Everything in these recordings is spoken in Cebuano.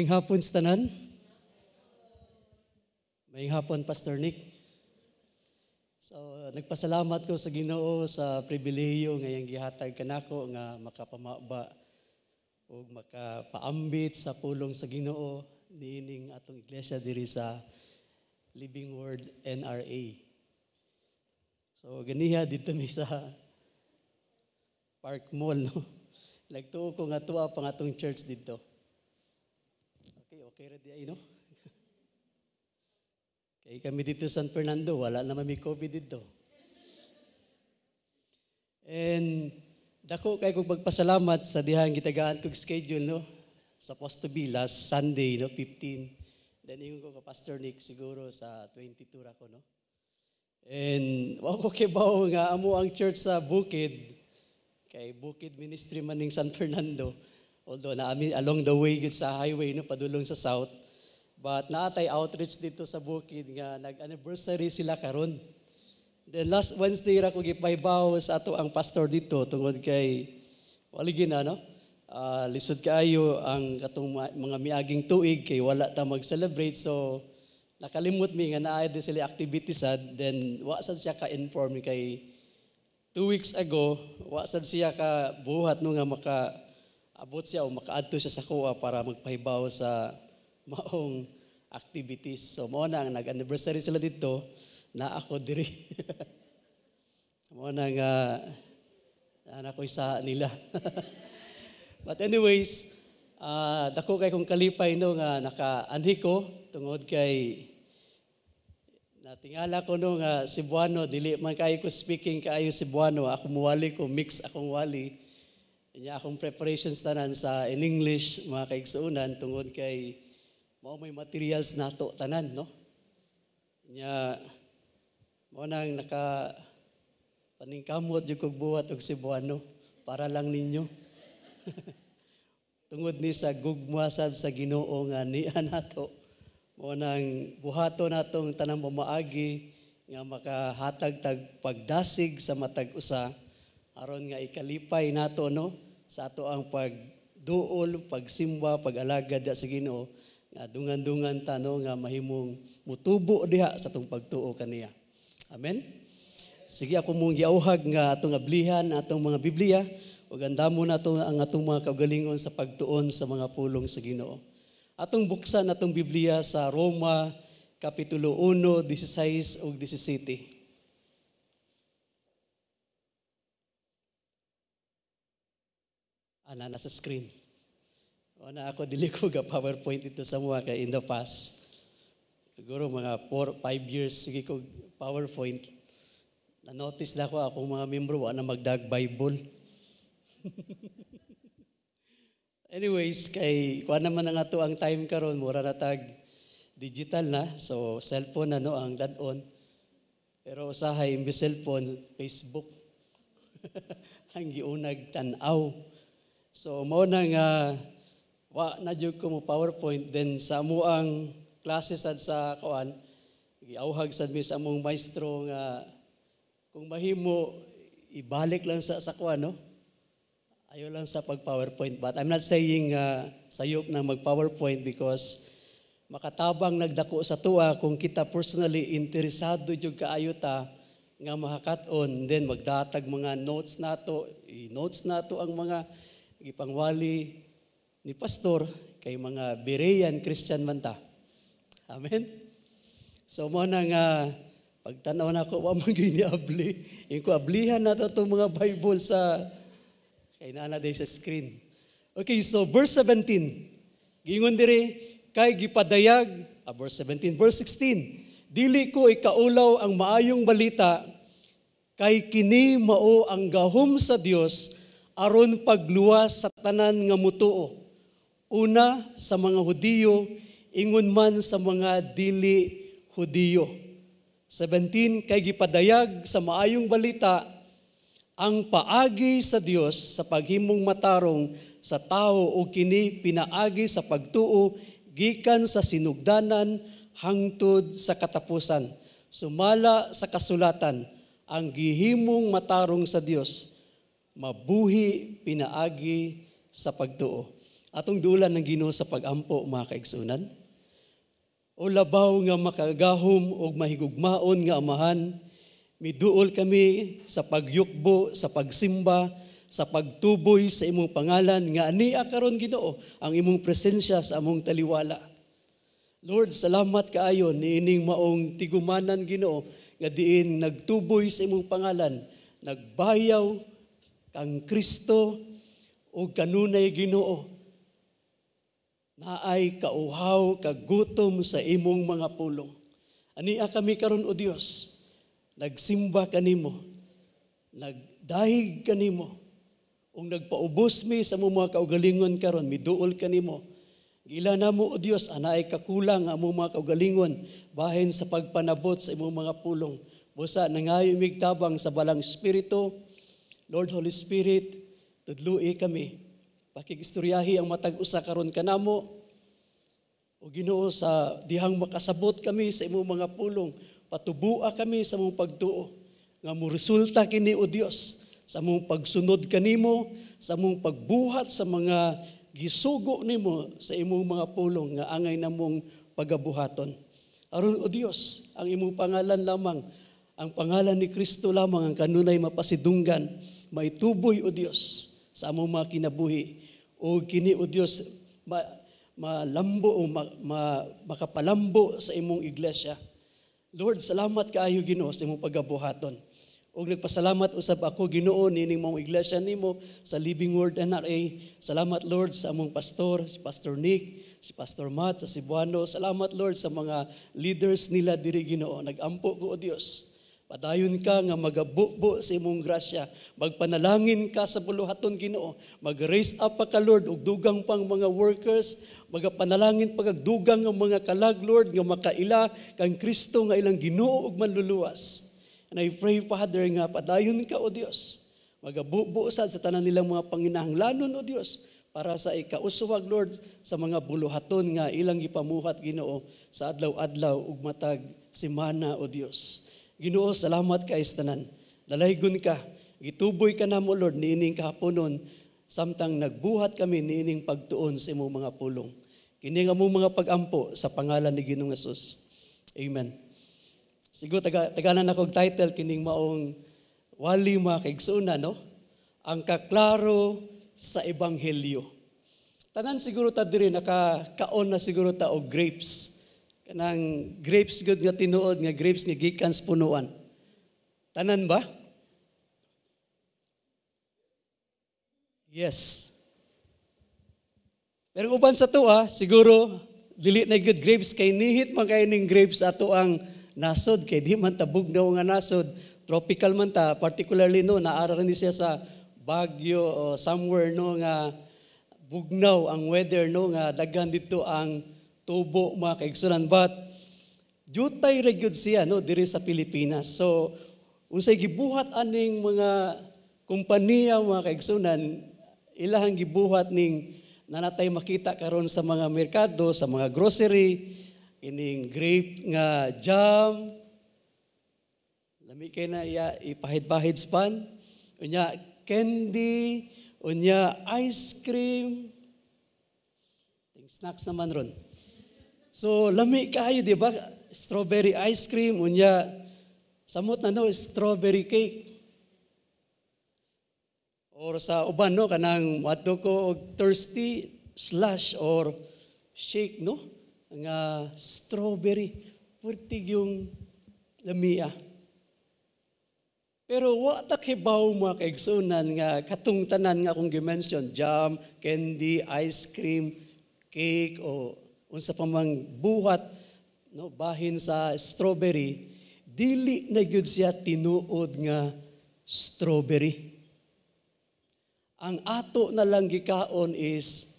Maayong hapon sa tanan. Maayong hapon, Pastor Nick. So, nagpasalamat ko sa Ginoo sa pribilehiyo nga iyang gihatag kanako nga makapamaba ug makapaambit sa pulong sa Ginoo niining atong iglesia diri sa Living Word NRA. So ganiha dito mi sa Park Mall, no. Nagtuo ko nga tuwa pang atong church dito. Okay, okay ra di ay, no? Kay kami dito sa San Fernando, wala naman may COVID dito. And dako kay kog magpasalamat sa dihang gitagaan kog schedule, no. Supposed to be last Sunday, no, 15. Then ingon ko ka Pastor Nick, siguro sa 22 ra ko, no. And wa ko kibaw nga amo ang church sa Bukid, kay Bukid Ministry man ning San Fernando. Although naami along the way gid sa highway, no, padulong sa south. But naatay outreach dito sa Bukid nga nag-anniversary sila karon. Then last Wednesday ra ko gipahibaw sa ato ang pastor dito tungod kay waligi na, no. Lisod kaayo ang katong mga miaging tuig kay wala ta mag-celebrate, so nakalimot mi nga naay din sila activity sad. Then wa sad siya ka-inform kay 2 weeks ago wa sad siya ka buhat, no, nga maka abot siya o makaadto siya sa kuha para magpahibaw sa maong activities. So mao na ang nag-anniversary sila dito na ako diri. Mao na nga ana ko sa nila. But anyways, dako kay kong kalipay, no, nga nakaanhi ko tungod kay natingala ko, no, nga Cebuano, dili man kayo ko speaking kaayo Cebuano. Ako muwali ko, mix akong wali. Inya akong preparations tanan sa in English, mga kaigsuonan, tungod kay mao may materials nato tanan, no. Inya mao nang naka paningkamot jud kog buhat og Cebuano para lang ninyo. Tungod ni sa gugma sad sa Ginoo nga niya nato. Mao nang buhato natong tanang pamaagi nga makahatag tag pagdasig sa matag usa aron nga ikalipay nato, no, sa ato ang pagduol, pagsimba, pag-alagad sa Ginoo nga dungan-dungan ta, no, nga mahimong mutubo diha sa atong pagtuo kaniya. Amen. Sige, ako mong giauhag nga atong ablihan atong mga Biblia ug andamo nato ang atong mga kaugalingon sa pagtuon sa mga pulong sa Ginoo. Atong buksan atong Biblia sa Roma Kapitulo 1, 16 ug 17. Ana nasa screen. Wala ako, dili ko ga PowerPoint ito sa mga kay in the past. Siguro mga 4, 5 years sige ko PowerPoint. Na-notice na ako akong mga membro wa na magdag Bible. Anyways, kay kuha naman na nga to ang time karon, mura na tag digital na. So cellphone na, no, ang dad-on. Pero usahay imbes cellphone, Facebook ang giunag tan-aw. So mao na nga wa na jud ko mo PowerPoint. Then sa amo ang klase sad sa kuan, giauhag sad mi sa among maestro nga kung mahimo ibalik lang sa kuan, no. Ayaw lang sa pag-PowerPoint. But I'm not saying sayop na mag-PowerPoint because makatabang nagdako sa tuwa kung kita personally interesado jud kaayo ta nga makakat-on, then magdatag mga notes nato, i-notes nato ang mga gipangwali ni pastor kay mga Berean Christian man ta. Amen. So mo na nga pagtanaw nako, wa man gyud ni abli. Yung ko ablihan nato itong mga Bible sa kay naa na sa screen. Okay, so verse 17. Giingon diri kay gipadayag, verse 17, verse 16. "Dili ko ikaulaw ang maayong balita kay kini mao ang gahom sa Dios aron pagluwas sa tanan nga mutuo. Una sa mga Hudiyo, ingon man sa mga dili Hudiyo." 17, "Kay gipadayag sa maayong balita ang paagi sa Dios sa paghimong matarong sa tao o kini pinaagi sa pagtuo gikan sa sinugdanan hangtod sa katapusan. Sumala sa kasulatan, ang gihimong matarong sa Dios mabuhi pinaagi sa pagtuo." Atong dulan ng Ginoo sa pagampo, mga kaigsunan. O labaw nga makagahom og mahigugmaon nga Amahan, miduol kami sa pagyukbo, sa pagsimba, sa pagtuboy sa imong pangalan nga ania karon, Ginoo, ang imong presensya sa among taliwala. Lord, salamat kaayo niining maong tigumanan, Ginoo, nga diin nagtuboy sa imong pangalan, nagbayaw kang Kristo ug kanunay, Ginoo, naay kauhaw kagutom sa imong mga pulong. Ania kami karon, o Dios, nagsimba kanimo, nagdahig kanimo, ug nagpaubos mi sa among mga kaugalingon karon, miduol kanimo. Giila namo, o Dios, anaay kakulang ang among mga kaugalingon bahin sa pagpanabot sa imong mga pulong. Busa nangayo mig tabang sa Balang Espiritu. Lord Holy Spirit, tudloi kami. Pakigistoryahi ang matag usa karon kanamo. O Ginoo, sa dihang makasabot kami sa imong mga pulong, patubua kami sa among pagtuo nga mo resulta kini, o Dios, sa among pagsunod kanimo, sa among pagbuhat sa mga gisugo nimo sa imong mga pulong nga angay namong pagabuhaton. Aron, O Dios, ang imong pangalan lamang, ang pangalan ni Kristo lamang ang kanunay mapasidunggan, maituboy, O Dios, sa among mga kinabuhi. O kini, O Dios, malambo o makapalambo sa imong iglesia. Lord, salamat kaayo, Ginoo, sa imong pagabuhaton. Og nagpasalamat usab ako, Ginoo, nining maong iglesia nimo sa Living Word NRA. Salamat, Lord, sa among pastor, si Pastor Nick, si Pastor Matt sa Cebuano. Salamat, Lord, sa mga leaders nila diri, Ginoo. Nagampo ko, O Dios. Padayon ka nga magabubo sa imong grasya. Magpanalangin ka sa buluhaton, Ginoo. Mag-raise up pa ka, Lord, og dugang pang mga workers. Magapanalangin pagagdugang ang mga kalag, Lord, nga makaila kang Kristo nga ilang Ginoo ug Manluluwas. And I pray, Father, nga padayon ka, O Dios. Magabubo sad sa tanan nilang mga panginahanglanon, O Dios, para sa ikauswag, Lord, sa mga buluhaton nga ilang gipamuhat, Ginoo, sa adlaw-adlaw ug matag semana, O Dios. Ginoo, salamat kay tanan. Dalaygon ka, gituboy ka namo, Lord, niining kahaponon samtang nagbuhat kami niining pagtuon sa imong mga pulong. Kini nga among mga pagampo sa pangalan ni Ginoong Hesus. Amen. Siguro tagalan ako og title kining maong wali, mga kaigsuonan, no? Ang kaklaro sa ebanghelyo. Tanan siguro ta diri nakakaon na siguro ta og grapes. Kanang grapes gud nga tinuod nga grapes nga gikan sa punuan. Tanan ba? Yes. Pero uban sa tuwa, siguro dili na good grapes kay nihit man kay ning grapes ato ang nasod kay di man ta bugnaw nga nasod, tropical man ta, particularly no naara ni siya sa Baguio o somewhere, no, nga bugnaw ang weather, no, nga daghan dito ang tubo, mga kaigsunan, but jutay ra gyud siya, no, diri sa Pilipinas. So unsay gibuhat aning mga kompanya, mga kaigsunan, ilahang gibuhat ning nanatay makita karon sa mga merkado, sa mga grocery, ining grape nga jam, lami kay na iya ipahid-pahid span, unya candy, unya ice cream, ting snacks naman ron. So lami kaayo, di ba? Strawberry ice cream, unya samot na, no, strawberry cake. Or sa uban, no, kanang moadto ko og thirsty, slush or shake, no, nga strawberry, pertig yung lamia. Pero wa ta kibaw, mga kaigsunan, nga katong tanan nga akong gi-mention, jam, candy, ice cream, cake o unsa pa mang buhat, no, bahin sa strawberry, dili na gyud siya tinuod nga strawberry. Ang ato na lang gikaon is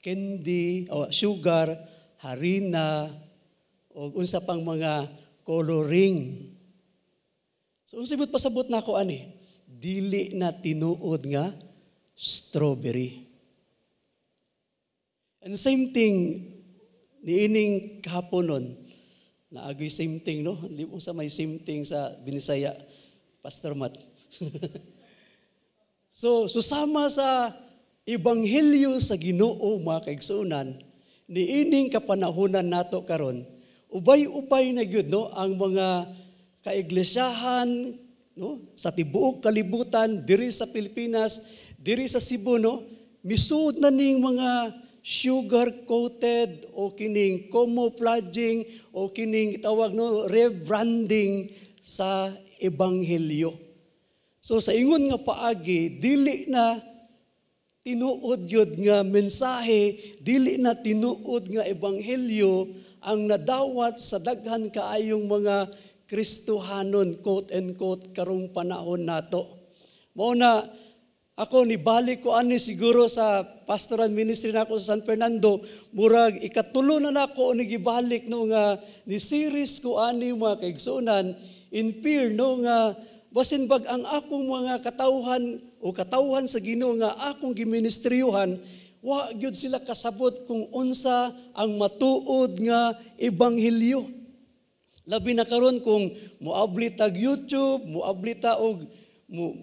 candy o sugar, harina o unsa pang mga coloring. So unsay but pasabot nako ani? Dili na tinuod nga strawberry. And same thing niining kahaponon, naagoy same thing, no? Hindi mo sa may same thing sa Binisaya, Pastor Matt. So susama sa Ebanghelyo sa Ginoo, mga kaigsuonan, niining kapanahonan nato karon, ubay-ubay na gyud, no, ang mga kaiglesahan, no, sa tibuok kalibutan, diri sa Pilipinas, diri sa Cebu, no, misud na ning mga sugar coated o kining camouflaging o kining tawag, no, rebranding sa ebanghelyo. So sa ingon nga paagi, dili na tinuod gyud nga mensahe, dili na tinuod nga ebanghelyo ang nadawat sa daghan kaayong mga Kristohanon, quote and quote, karong panahon nato. Mao na ako nibalik ko ani siguro sa pastoral ministry nako sa San Fernando, murag ikatulo na nako ni gibalik, no, nga ni series ko ani, mga kaigsuonan, in fear, no, nga basin bag ang akong mga katawhan o katawhan sa Ginoo nga akong giministriyuhan, wa gyud sila kasabot kung unsa ang matuod nga ebanghelyo. Labi na karon kung moabli tag YouTube, moabli ta og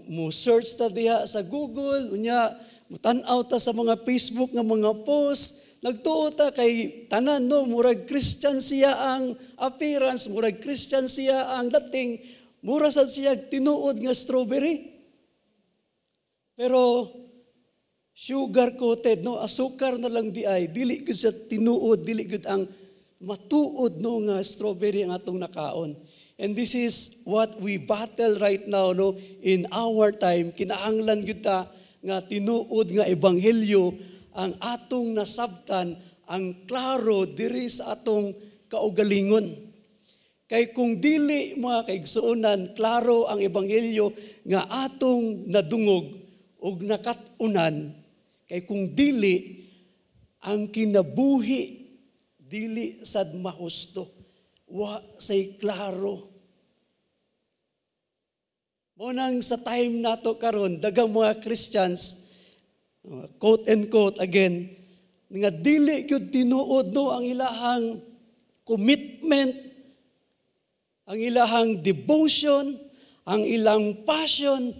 mo search ta diha sa Google, unya mutan-aw ta sa mga Facebook nga mga post, nagtuo ta kay tanan, no, murag Christian siya ang appearance, murag Christian siya ang dating, mura sad siya tinuod nga strawberry. Pero sugar coated, no, asukar na lang di ay, dili gyud sa tinuod, dili gyud ang matuod, no, nga strawberry ang atong nakaon. And this is what we battle right now, no, in our time. Kinahanglan gyud ta nga tinuod nga ebanghelyo ang atong nasabtan, ang klaro diri sa atong kaugalingon. Kay kung dili, mga kaigsuonan, klaro ang ebanghelyo nga atong nadungog ug nakat-unan, kay kung dili, ang kinabuhi dili sad mahusto. Wa say klaro. Mao nang sa time nato karon, daghang mga Christians, quote and quote again, nga dili gyud tinuod, no, ang ilahang commitment, ang ilahang devotion, ang ilang passion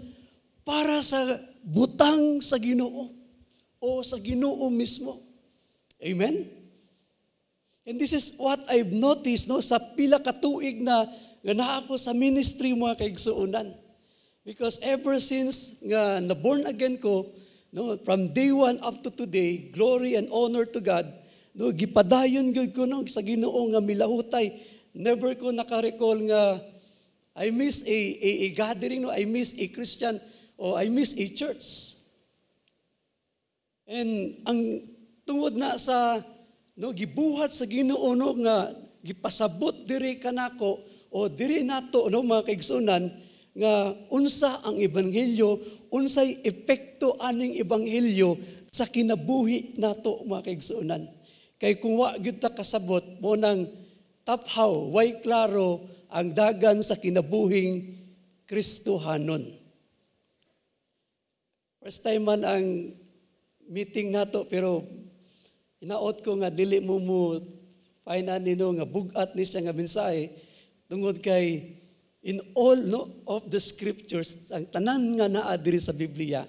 para sa butang sa Ginoo o sa Ginoo mismo. Amen? And this is what I've noticed, no, sa pila ka tuig na nga naa ako sa ministry, mga kaigsuonan. Because ever since nga na born again ko, no, from day one up to today, glory and honor to God, no, gipadayon gyud ko, no, sa Ginoo nga milahutay. Never ko naka-recall nga I miss a gathering, no, I miss a Christian o I miss a church. And ang tungod na sa, no, gibuhat sa Ginoo, no, nga gipasabot diri kanako o diri nato, no, mga kaigsuonan, nga unsa ang ebanghelyo, unsay epekto aning ebanghelyo sa kinabuhi nato, mga kaigsuonan. Kay kung wa gyud ta kasabot, mao nang taphaw, way klaro ang dagan sa kinabuhing Kristohanon. First time man ang meeting nato, pero hinaot ko nga dili mo mo find ani, no, nga bugat ni siya nga mensahe tungod kay in all, no, of the scriptures, ang tanan nga naa diri sa Biblia,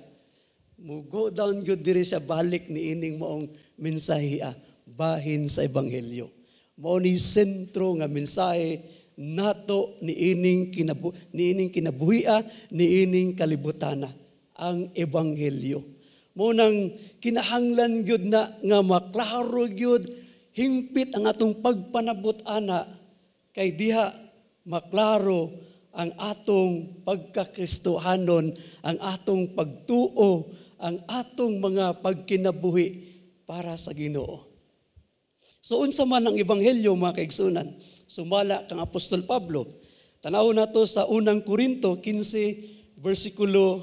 mo go down gyud diri sa balik ni ining maong mensahe, bahin sa ebanghelyo. Mao ni sentro nga mensahe nato niining kinabuhia, niining kalibutana, ang ebanghelyo. Mao nang kinahanglan gyud na nga maklaro gyud hingpit ang atong pagpanabot ana, kay diha maklaro ang atong pagkakristohanon, ang atong pagtuo, ang atong mga pagkinabuhi para sa Ginoo. So unsa man ang ebanghelyo, mga kaigsuonan? Sumala kang Apostol Pablo. Tanaw nato sa Unang Korinto 15 versikulo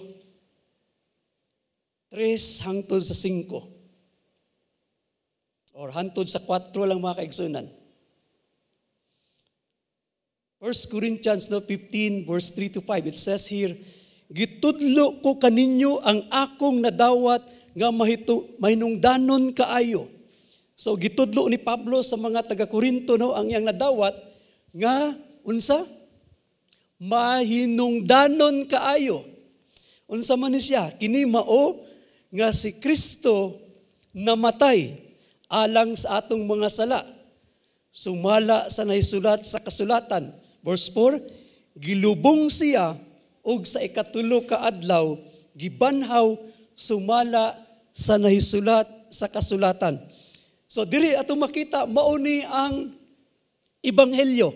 3 hangtod sa 5. Or hangtod sa 4 lang, mga kaigsuonan. 1 Corinthians, no, 15 verse 3 to 5, it says here, "Gitudlo ko kaninyo ang akong nadawat nga mahinungdanon kaayo." So gitudlo ni Pablo sa mga taga-Korinto, no, ang iyang nadawat nga unsa? Mahinungdanon kaayo. Unsa man ni siya? Kini mao Nga si Kristo namatay alang sa atong mga sala, sumala sa nahisulat sa kasulatan. Verse 4, gilubong siya ug sa ikatulo ka adlaw gibanhaw sumala sa nahisulat sa kasulatan. So diri atong makita, mao ni ang ebanghelyo.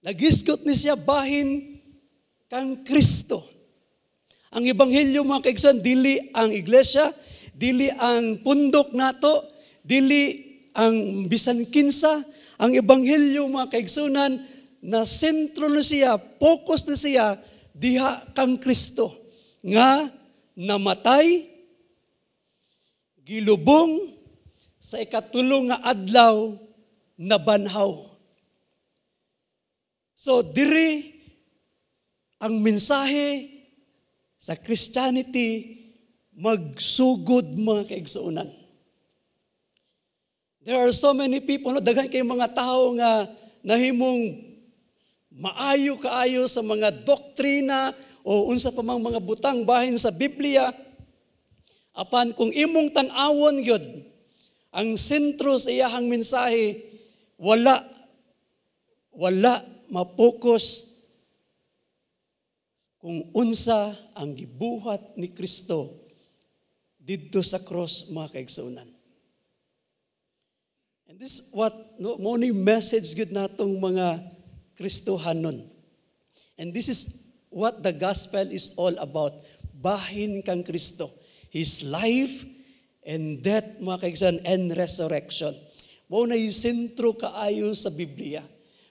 Nagisgot ni siya bahin kang Kristo. Ang ebanghelyo, mga kaigsoon, dili ang iglesia, dili ang pundok nato, dili ang bisan kinsa. Ang ebanghelyo, mga kaigsunan, na sentro na siya, focus na siya diha kang Kristo nga namatay, gilubong, sa ikatulo nga adlaw nabanhaw. So diri ang mensahe sa Christianity magsugod, mga kaigsuonan. There are so many people, no, daghan kay mga tao nga nahimong maayo kaayo sa mga doktrina o unsa pa mang mga butang bahin sa Biblia. Apan kung imong tan-awon gyud ang sentro sa iyahang mensahe, wala mapokus kung unsa ang gibuhat ni Kristo didto sa cross, mga kaigsuonan. And this what, no, mao ni message gyud natong mga Kristohanon. And this is what the gospel is all about. Bahin kang Kristo. His life and death, mga kaigsuonan, and resurrection. Mao na yung sentro kaayo sa Biblia.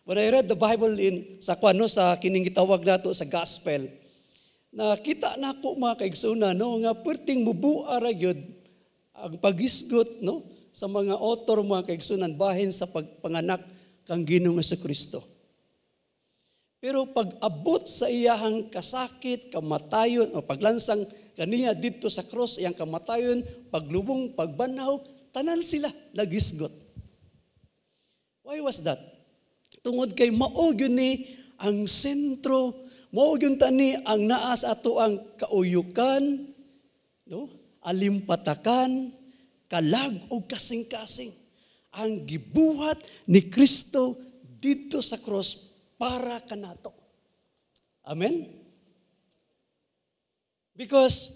When I read the Bible in sa kwan, no, sa kining gitawag nato sa gospel, nakita nako, mga kaigsuonan, no, nga perting mubua ra gyud ang paghisgot, no, sa mga author, mga kaigsuonan, bahin sa pagpanganak kang Ginoong Kristo. Pero pag abot sa iyahang kasakit, kamatayon, o paglansang kaniya didto sa cross, iyang kamatayon, paglubong, pagbanhaw, tanan sila nagisgot. Why was that? Tungod kay mao gyud ni ang sentro, mao gyud tani ang naa sa ato ang kauyukan, no? Alimpatakan, kalag ug kasing-kasing. Ang gibuhat ni Kristo didto sa cross para kanato. Amen? Because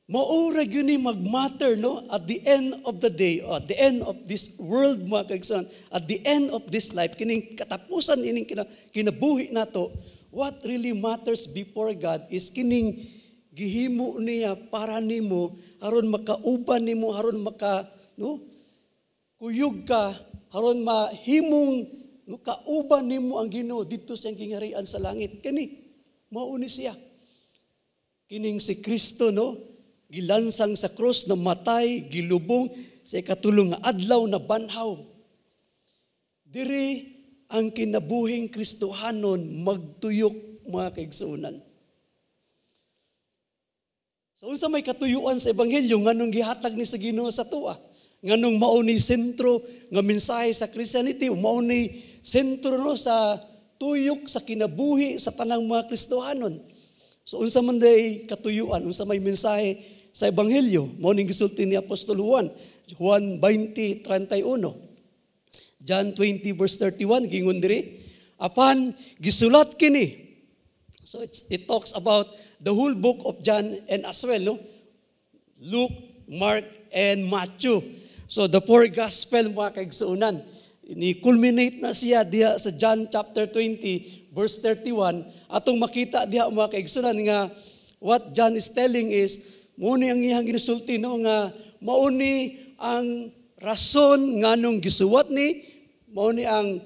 mao ra gyud ni magmatter, no, at the end of the day, at the end of this world, mga kaigsuonan, at the end of this life, kining katapusan ining kinabuhi nato, what really matters before God is kining gihimo niya para nimo aron makauban nimo, aron maka, no, kuyog ka, aron mahimong, no, kauban nimo ang Ginoo didto sa iyang gingharian sa langit. Kani mao ni siya, kining si Kristo, no, gilansang sa krus, namatay, gilubong, sa ikatulong nga adlaw na banhaw. Diri ang kinabuhing Kristohanon magtuyok, mga kaigsuonan. So unsa may katuyuan sa ebanghelyo? Nganong gihatag ni sa Ginoo sa atoa? Nganong mao ni sentro nga mensahe sa Christianity, mao ni sentro, no, sa tuyok sa kinabuhi sa tanang mga Kristohanon? So unsa man day katuyuan, unsa may mensahe sa ebanghelyo? Mao ning gisulti ni Apostol Juan, Juan 20:31. John 20 verse 31, gingon diri, apan gisulat kini. So it talks about the whole book of John and as well, no? Luke, Mark, and Matthew. So the four gospel, mga kaigsuonan. Ni culminate na siya diha sa John chapter 20 verse 31. Atong makita diha, mga kaigsuonan, nga what John is telling is mao ni ang iyang ginasulti, no, nga mao ni ang rason nganong gisuwat ni, mao ni ang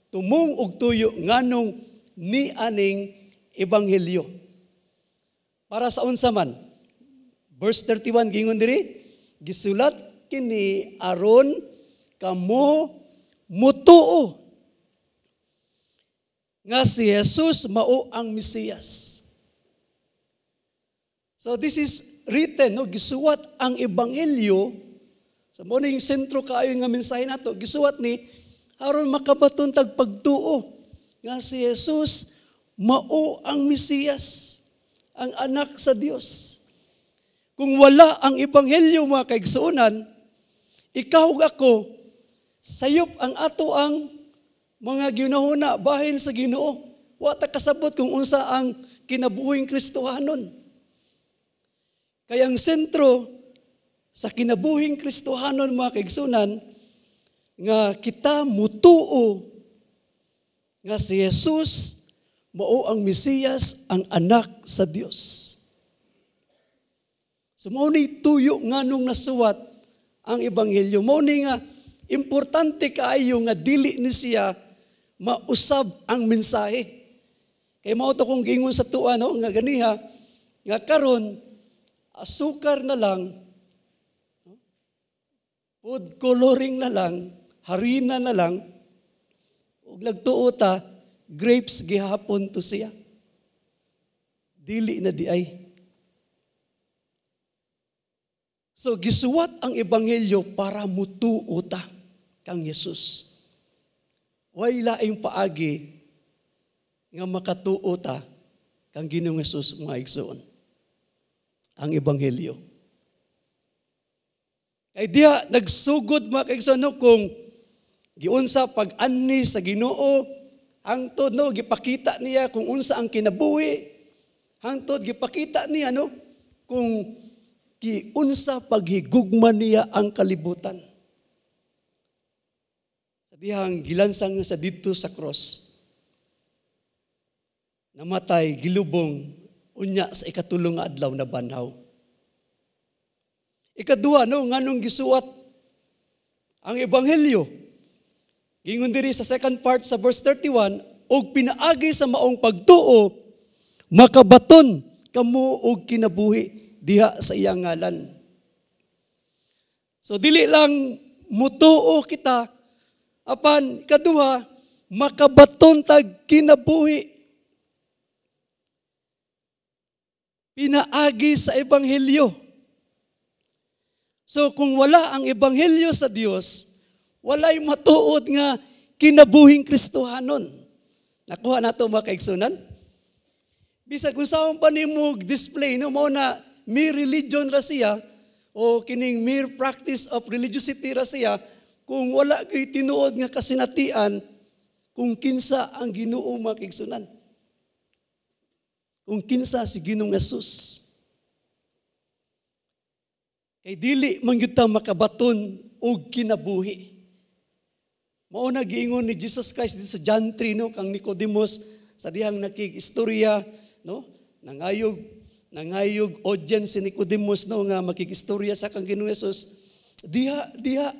tumong og tuyo nganong ni aning ebanghelyo. Para sa unsa man? Verse 31, gingon diri, gisulat kini aron kamo mutuo nga si Jesus mao ang Mesiyas. So this is written, no, gisuwat ang ebanghelyo. So mao ning sentro kaayo nga mensahe nato, gisuwat ni aron makabaton tag pagtuo nga si Jesus mao ang Mesiyas, ang anak sa Dios. Kung wala ang ebanghelyo, mga kaigsuonan, ikaw ug ako, sayop ang ato ang mga ginahuna bahin sa Ginoo. Wa ta kasabot kung unsa ang kinabuhing Kristohanon. Kaya ang sentro sa kinabuhing Kristohanon, mga kaigsuonan, nga kita mutuo nga si Jesus mao ang Mesiyas, ang anak sa Dios. So mao ni tuyo nganong nasuwat ang ebanghelyo. Mao ni nga importante kaayo nga dili ni siya mausab ang mensahe. Kay mao to kong giingon sa tuwa, no, nga ganiha nga karon asukar na lang, food coloring na lang, harina na lang, ug nagtuo ta grapes gihapon to siya. Dili na di ay. So gisuwat ang ebanghelyo para mutuo ta kang Jesus. Way laing paagi nga makatuo ta kang Ginoong Jesus, mga igsoon. Ang ebanghelyo. Kay diha nagsugod, mga kaigsoon, no, kung giunsa pag-anhi sa Ginoo, hangtod, no, gipakita niya kung unsa ang kinabuhi, hangtod gipakita niya, no, kung giunsa paghigugma niya ang kalibutan. Sa dihang gilansang sa didto sa cross, namatay, gilubong, unya sa ikatulong nga adlaw na banhaw. Ikaduha, no, nganong gisuwat ang ebanghelyo. Gingon diri sa second part sa verse 31, og pinaagi sa maong pagtuo makabaton kamo og kinabuhi diha sa iyang ngalan. So dili lang mutuo kita, apan kaduha, makabaton tag kinabuhi pinaagi sa ebanghelyo. So kung wala ang ebanghelyo sa Dios, walay matuod nga kinabuhing Kristohanon. Nakuha nato, mga kaigsunan? Bisag kung saan pa nimo display, no, mao na mere religion ra siya o kining mere practice of religiosity ra siya, kung wala gyud tinuod nga kasinatian kung kinsa ang Ginoo, mga kaigsunan. Kung kinsa si Ginoong Jesus. Kay dili man gyud ta makabaton og kinabuhi. Mao na giingon ni Jesus Christ dito sa John 3, no, kang Nicodemus sa dihang nakig-istorya, no, nangayog audience si Nicodemus, no, nga makig-istorya sa kang Ginoong Jesus. Diha diha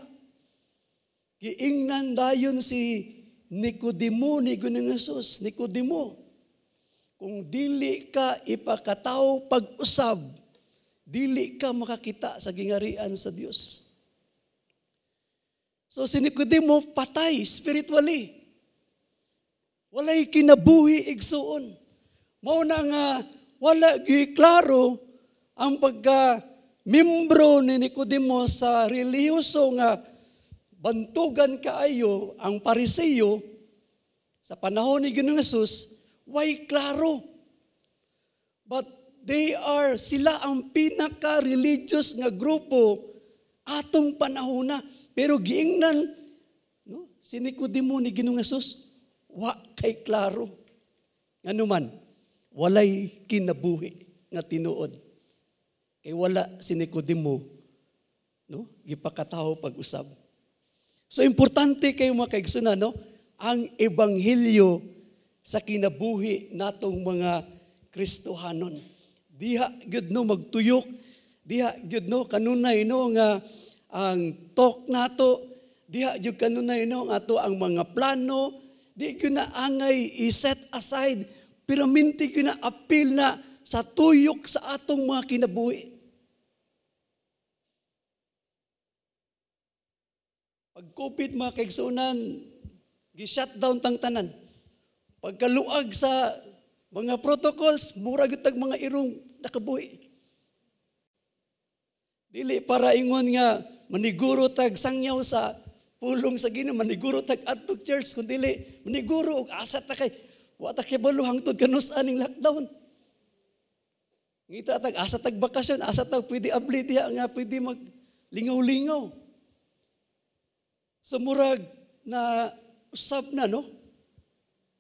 giingnan dayon si Nicodemo ni Ginoong Jesus, "Nicodemo, kung dili ka ipakatawo pag-usab, dili ka makakita sa gingarian sa Dios." So si Nicodemo patay spiritually. Walay kinabuhi, igsuon. Mao na nga wala gyud klaro ang pagka membro ni Nicodemo sa relihiyoso nga bantugan kaayo, ang Pariseo sa panahon ni Ginoong Jesus, way klaro. But they are sila ang pinaka-religious nga grupo atong panahona. Pero giingnan, no, si Nicodemo ni Ginoong Jesus, wa kay klaro. Ngano man, walay kinabuhi nga tinuod. Kay wala si Nicodemo, no, gipakatawo pag-usab. So importante kayo, mga kaigsunan, no, ang ebanghelyo sa kinabuhi natong mga Kristohanon. Diha gyud, no, magtuyok, diha gyud, no, kanunay, no, nga ang talk nato, diha gyud kanunay, no, ang ato ang mga plano, di gyud na angay i-set aside, pero minti gyud na apil na sa tuyok sa atong mga kinabuhi. Pag COVID, mga kaigsunan, gi-shutdown tang tanan. Pagkaluag sa mga protocols, mura gyud tag mga irong nakabuhi. Dili para ingon nga maniguro tag sangyaw sa pulong sa Ginoo, maniguro tag adto church, kun dili maniguro og asa ta kay wa ta kibalo hangtod kanus aning lockdown. Ngita tag asa tag bakasyon, asa tag pwede abli diha nga pwede mag lingaw-lingaw. So murag na usab na, no,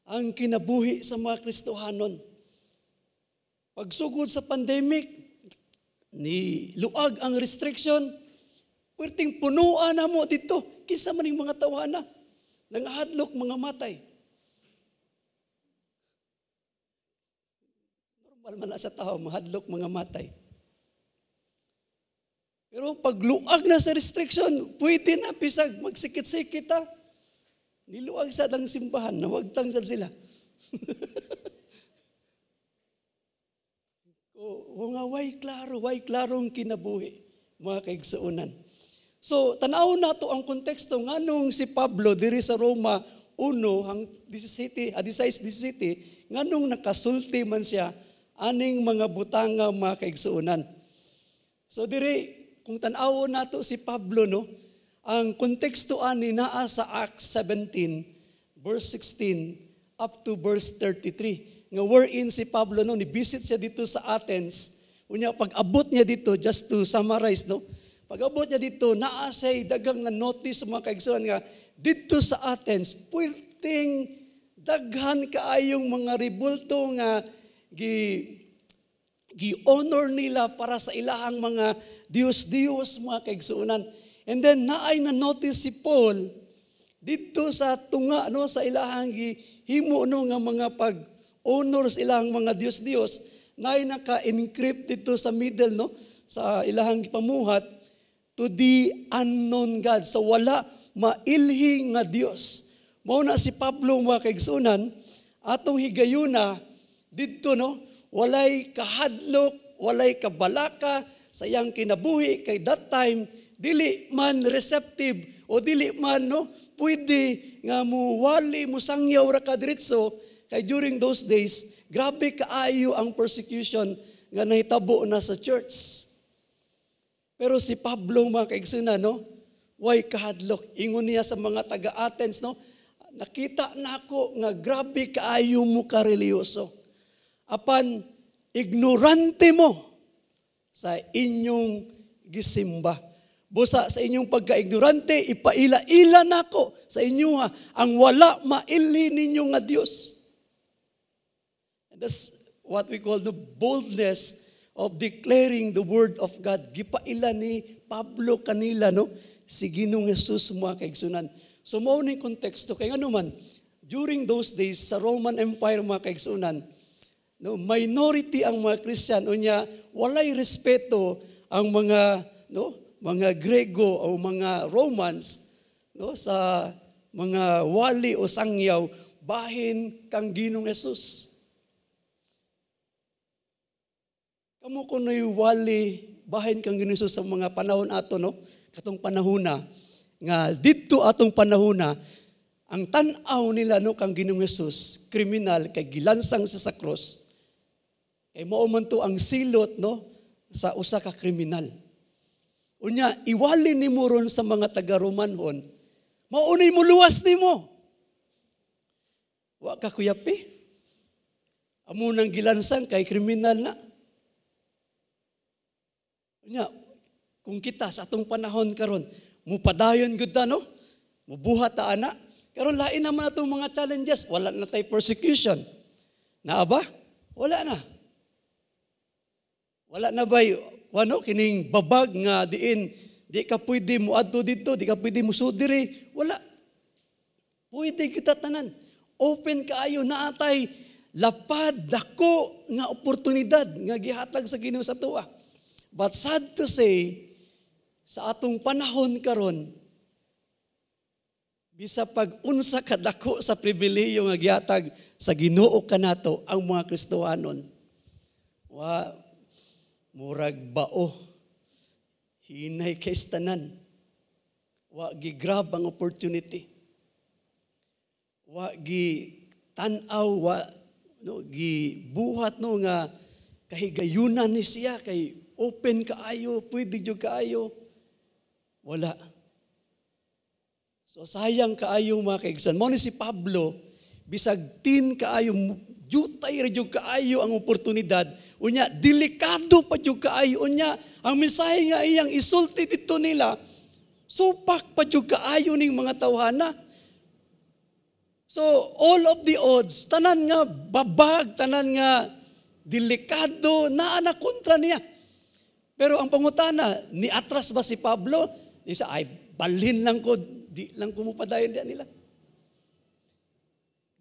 ang kinabuhi sa mga Kristohanon. Pagsugod sa pandemic, ni luag ang restriction, perting punuan na mo dito. Kinsa man yung mga tawana? Nangahadlok mga matay. Normal man na sa tao, mahadlok mga matay. Pero pag luag na sa restriction, pwede na bisag magsikit-sikit ta. Niluag sa ang simbahan, nawagtang sad sila. O nga, way klarong kinabuhi, mga kaigsuonan. So, tanaw nato ang konteksto nganong si Pablo diri sa Roma 1 hang 17, 16, 17, nganong nakasulti man siya aning mga butanga, mga kaigsuonan. So diri kung tan-awon nato si Pablo, no, ang konteksto ani naa sa Acts 17 verse 16 up to verse 33 nga wherein si Pablo, no, ni visit siya dito sa Athens. Unya pag abot niya dito, just to summarize, no, pag-abot niya dito, naa siya'y daghang na notice, mga kaigsuonan, nga dito sa Athens, puwerteng daghan kaayong mga rebulto nga gi-honor nila para sa ilahang mga Diyos-Diyos, mga kaigsuonan. And then naay na notice si Paul dito sa tunga, no, sa ilahang gihimo, no, nga mga pag-honor sa ilahang mga Diyos-Diyos, naay naka-encrypt dito sa middle, no, sa ilahang gipamuhat, "To the unknown God," sa wala mailhi nga Dios. Mao na si Pablo, mga kaigsuonan, atong higayuna didto, no, walay kahadlok, walay kabalaka sa iyang kinabuhi kay that time dili man receptive o dili man, no, pwede nga muwali, musangyaw ra ka diretso kay during those days grabe kaayo ang persecution nga nahitabo na sa church. Pero si Pablo, mga kaigsuonan, no, way kahadlok. Ingon niya sa mga taga-Athens, no, "Nakita nako nga grabe kaayo mo ka relihiyoso. Apan ignorante mo sa inyong gisimba. Busa sa inyong pagka-ignorante, ipaila-ila nako sa inyo ha, ang wala mailhi ninyo nga Dios." And that's what we call the boldness of declaring the word of God. Gipaila ni Pablo kanila, no, si Ginoong Jesus, mga kaigsuonan. So mao ni konteksto kay ngano man during those days sa Roman Empire, mga kaigsuonan, no, minority ang mga Christian, unya walay respeto ang mga, no, mga Grego o mga Romans, no, sa mga wali o sangyaw bahin kang Ginoong Jesus. Kamo kuno'y wali bahin kang Ginoong Jesus sa mga panahon ato, no, katong panahona nga didto atong panahona ang tan-aw nila, no, kang Ginoong Jesus kriminal kay gilansang siya sa cross. Kay mao man to ang silot, no, sa usa ka kriminal. Unya iwali nimo ron sa mga taga-Romanhon, maunay mo luwas nimo. Wa ka kuyapi. Amo nang gilansang kay kriminal na. Unya, kung kita sa atong panahon karon, mupadayon gud ta, no? Mubuhat ta ana. Karon lain naman atong mga challenges, wala na tay persecution. Naa ba? Wala na. Wala na ba'y ano, kining babag nga diin di ka pwede moadto didto, di ka pwede musud diri, wala. Pwede kita tanan. Open kaayo, naatay lapad dako nga oportunidad nga gihatag sa Ginoo sa tuwa. But sad to say, sa atong panahon karon, bisa pag unsa kadako sa pribilehiyo nga gihatag sa Ginoo kanato ang mga Kristohanon, wa murag bao, hinay kay tanan. Wa gi-grab ang opportunity. Wa gi tan-aw, wa, no, gibuhat, no, nga kahigayunan ni siya kay open kaayo, pwede jud kaayo. Wala. So sayang kaayo, mga kaigsuonan. Mao ni si Pablo, bisag tin kaayo Jutay ra jud kaayo ang oportunidad. Unya, delikado pa jud kaayo. Unya, ang mensahe nga iyang isulti dito nila, supak pa jud kaayo ning mga tawhana. So, all of the odds, tanan nga babag, tanan nga delikado, naa na kontra niya. Pero ang pangutana, ni atras ba si Pablo? Di sa, "Ay, balhin lang ko, di lang ko mupadayon diyan nila.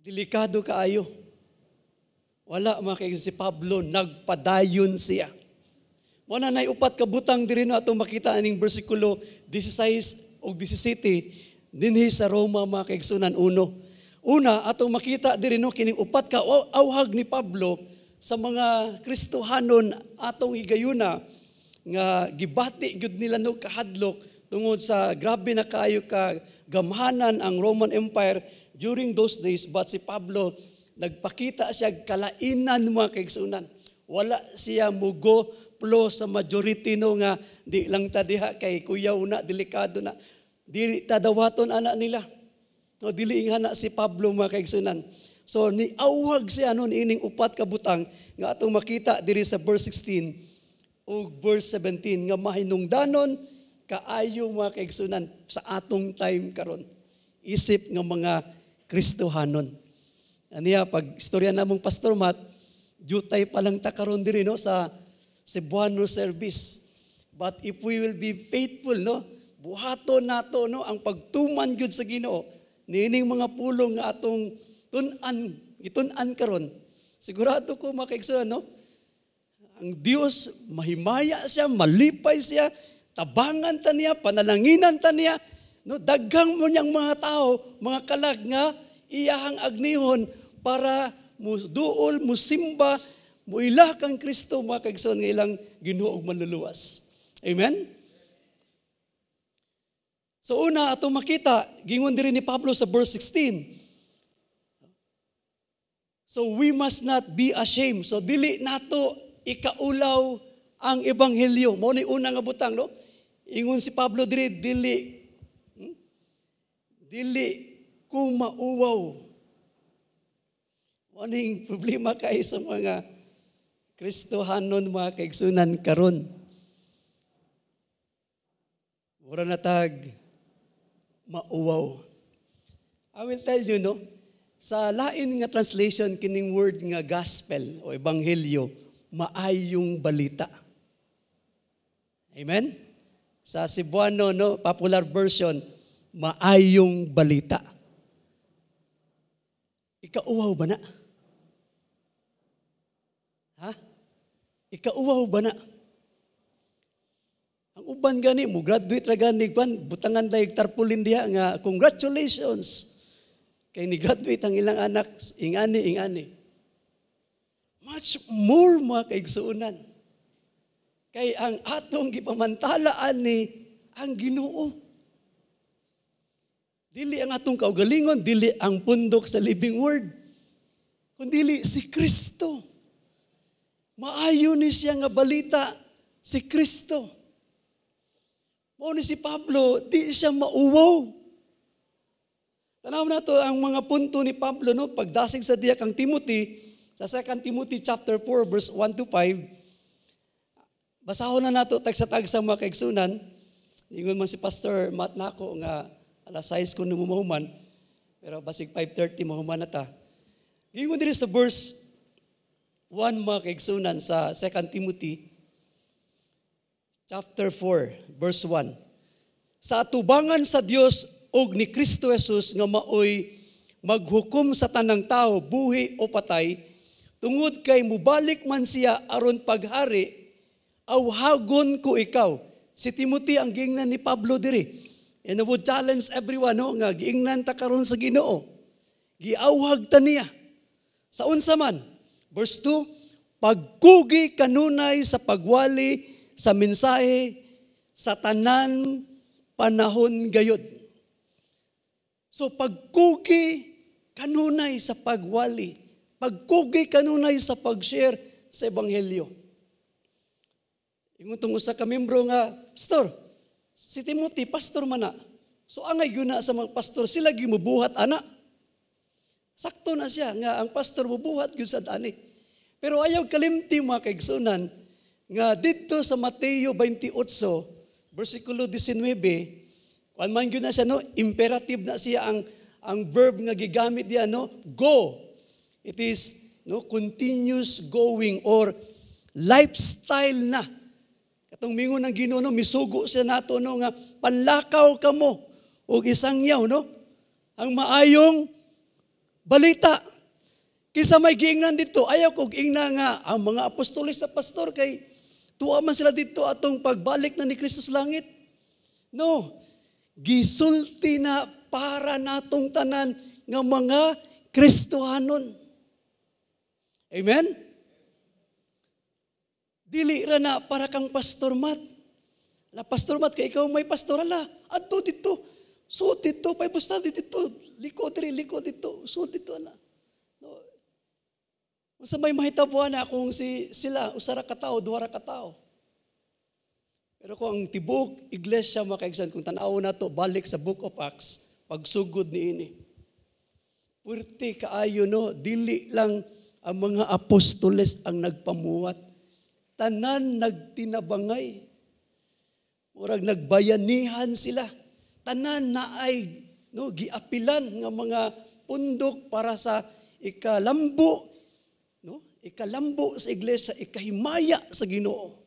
Delikado kaayo." Wala, mga kaibigan, si Pablo, nagpadayon siya. Wala na upat ka butang diri na atong makita aning bersikulo 16 ug 17 dinhi sa Roma, mga kaigsunan. Uno. Una, atong makita diri no, kining upat ka auhag ni Pablo sa mga Kristohanon atong higayuna nga gibati gyud nila no kahadlok tungod sa grabe na kaayo ka gamhanan ang Roman Empire during those days. But si Pablo, nagpakita siya kalainan, mga kaigsunan. Wala siya mugo flow sa majority no nga di lang ta diha kay kuyaw na, delikado na, dili ta dawaton ana nila. No, dili nga na si Pablo, mga kaigsunan. So ni awhag siya no ining upat ka butang nga atong makita diri sa verse 16 ug verse 17 nga mahinungdanon kaayo, mga kaigsunan, sa atong time karon isip nga mga Kristohanon. Aniya pag istorya namong Pastor Matt, jutay pa lang ta karon diri no sa Cebuano service. But if we will be faithful no, buhaton nato no ang pagtuman gyud sa Ginoo niining mga pulong nga atong tun-an, gitun-an karon. Sigurado ko, mga kaigsunan no, ang Dios mahimaya siya, malipay siya, tabangan ta niya, panalanginan ta niya, no, daghang mo niyang mga tao, mga kalag nga iyahang agnihon para muduol, musimba, muila kang Kristo, mga kaigsoon, nga ilang Ginoo ug Manluluwas. Amen? So una, atong makita, gingon diri ni Pablo sa verse 16. So we must not be ashamed. So dili nato ikaulaw ang ebanghelyo. Mao ni una nga butang no. Ingon si Pablo diri, dili Dili ko mauwaw. Mao ning problema kay sa mga Kristohanon, mga kaigsunan, karon. Mura na tag mauwaw. I will tell you no, sa lain nga translation kining word nga gospel o ebanghelyo, maayong balita. Amen? Sa Cebuano no, popular version, maayong balita. Ikauwaw ba na? Ha? Ikauwaw ba na? Ang uban gani mo graduate ra gani kwan, butangan dayeg tarpaulin diha nga "Congratulations" kay ni graduate ang ilang anak, ingani ingani. Much more, mga kaigsuonan, kay ang atong gipamantalaan ni ang Ginoo. Dili ang atong kaugalingon, dili ang pundok sa Living Word, kundili si Kristo. Maayo ni siya nga balita, si Kristo. Mao ni si Pablo, di siya mauwaw. Tanaw na to ang mga punto ni Pablo no pagdasig sa diya kang Timothy sa 2 Timothy chapter 4 verse 1 to 5. Basahon na nato tagsa-tagsa, mga kaigsunan. Ingon man si Pastor Matt nako nga alas 6 ko mahuman, pero basig 5:30 mahuman na ta. Ingon diri sa verse 1, mga kaigsunan, sa 2 Timothy chapter 4 verse 1. "Sa atubangan sa Dios ug ni Kristo Jesus nga maoy maghukom sa tanang tao, buhi o patay, tungod kay mubalik man siya aron paghari, awhagon ko ikaw." Si Timothy ang giingnan ni Pablo diri. And I would challenge everyone no, nga giingnan ta karon sa Ginoo. Giawhag ta niya. Sa unsa man? Verse 2, "Pagkugi kanunay sa pagwali sa mensahe sa tanan panahon gayod." So pagkugi kanunay sa pagwali, pagkugi kanunay sa pag-share sa ebanghelyo. Ingon tong usa ka membro nga, "Pastor, si Timothy pastor man na. So angay gyud na sa mga pastor, sila gyud mobuhat ana." Sakto na siya nga ang pastor mubuhat gyud sa ani. Pero ayaw kalimti, mga kaigsunan, nga didto sa Mateo 28 versikulo 19, kuan man gyud na siya, no, imperative na siya ang verb nga gigamit diya, no, go. It is, no, continuous going or lifestyle na. Katong mingon ng Ginoo, no, misugo siya nato, no, nga panlakaw kamo og isangyaw, no, ang maayong balita. Kinsa may giingnan dito, ayaw kog ingna nga ang mga apostolis na pastor kay tuwa man sila dito atong pagbalik na ni Kristo sa langit. No. Gisulti na para natong tanan nga mga Kristohanon. Amen? Dili ra na para kang Pastor Matt. La Pastor Matt, kay ikaw may pastorala. Adto dito. Suot dito, Bible study dito, liko diri, liko dito, suot dito na. No. Unsa may mahitabuan na kung si sila usa ra ka tawo, duha ra ka tawo? Pero kung ang tibuok iglesia, mga kaigsuonan, kung tan-aw nato balik sa Book of Acts, pagsugod niini. Puwerte kaayo, no, dili lang ang mga apostoles ang nagpamuhat. Tanan nagtinabangay. Murag nagbayanihan sila. Tanan na ay, no, giapilan nga mga pundok para sa ikalambo, no, ikalambo sa iglesia, ikahimaya sa Ginoo.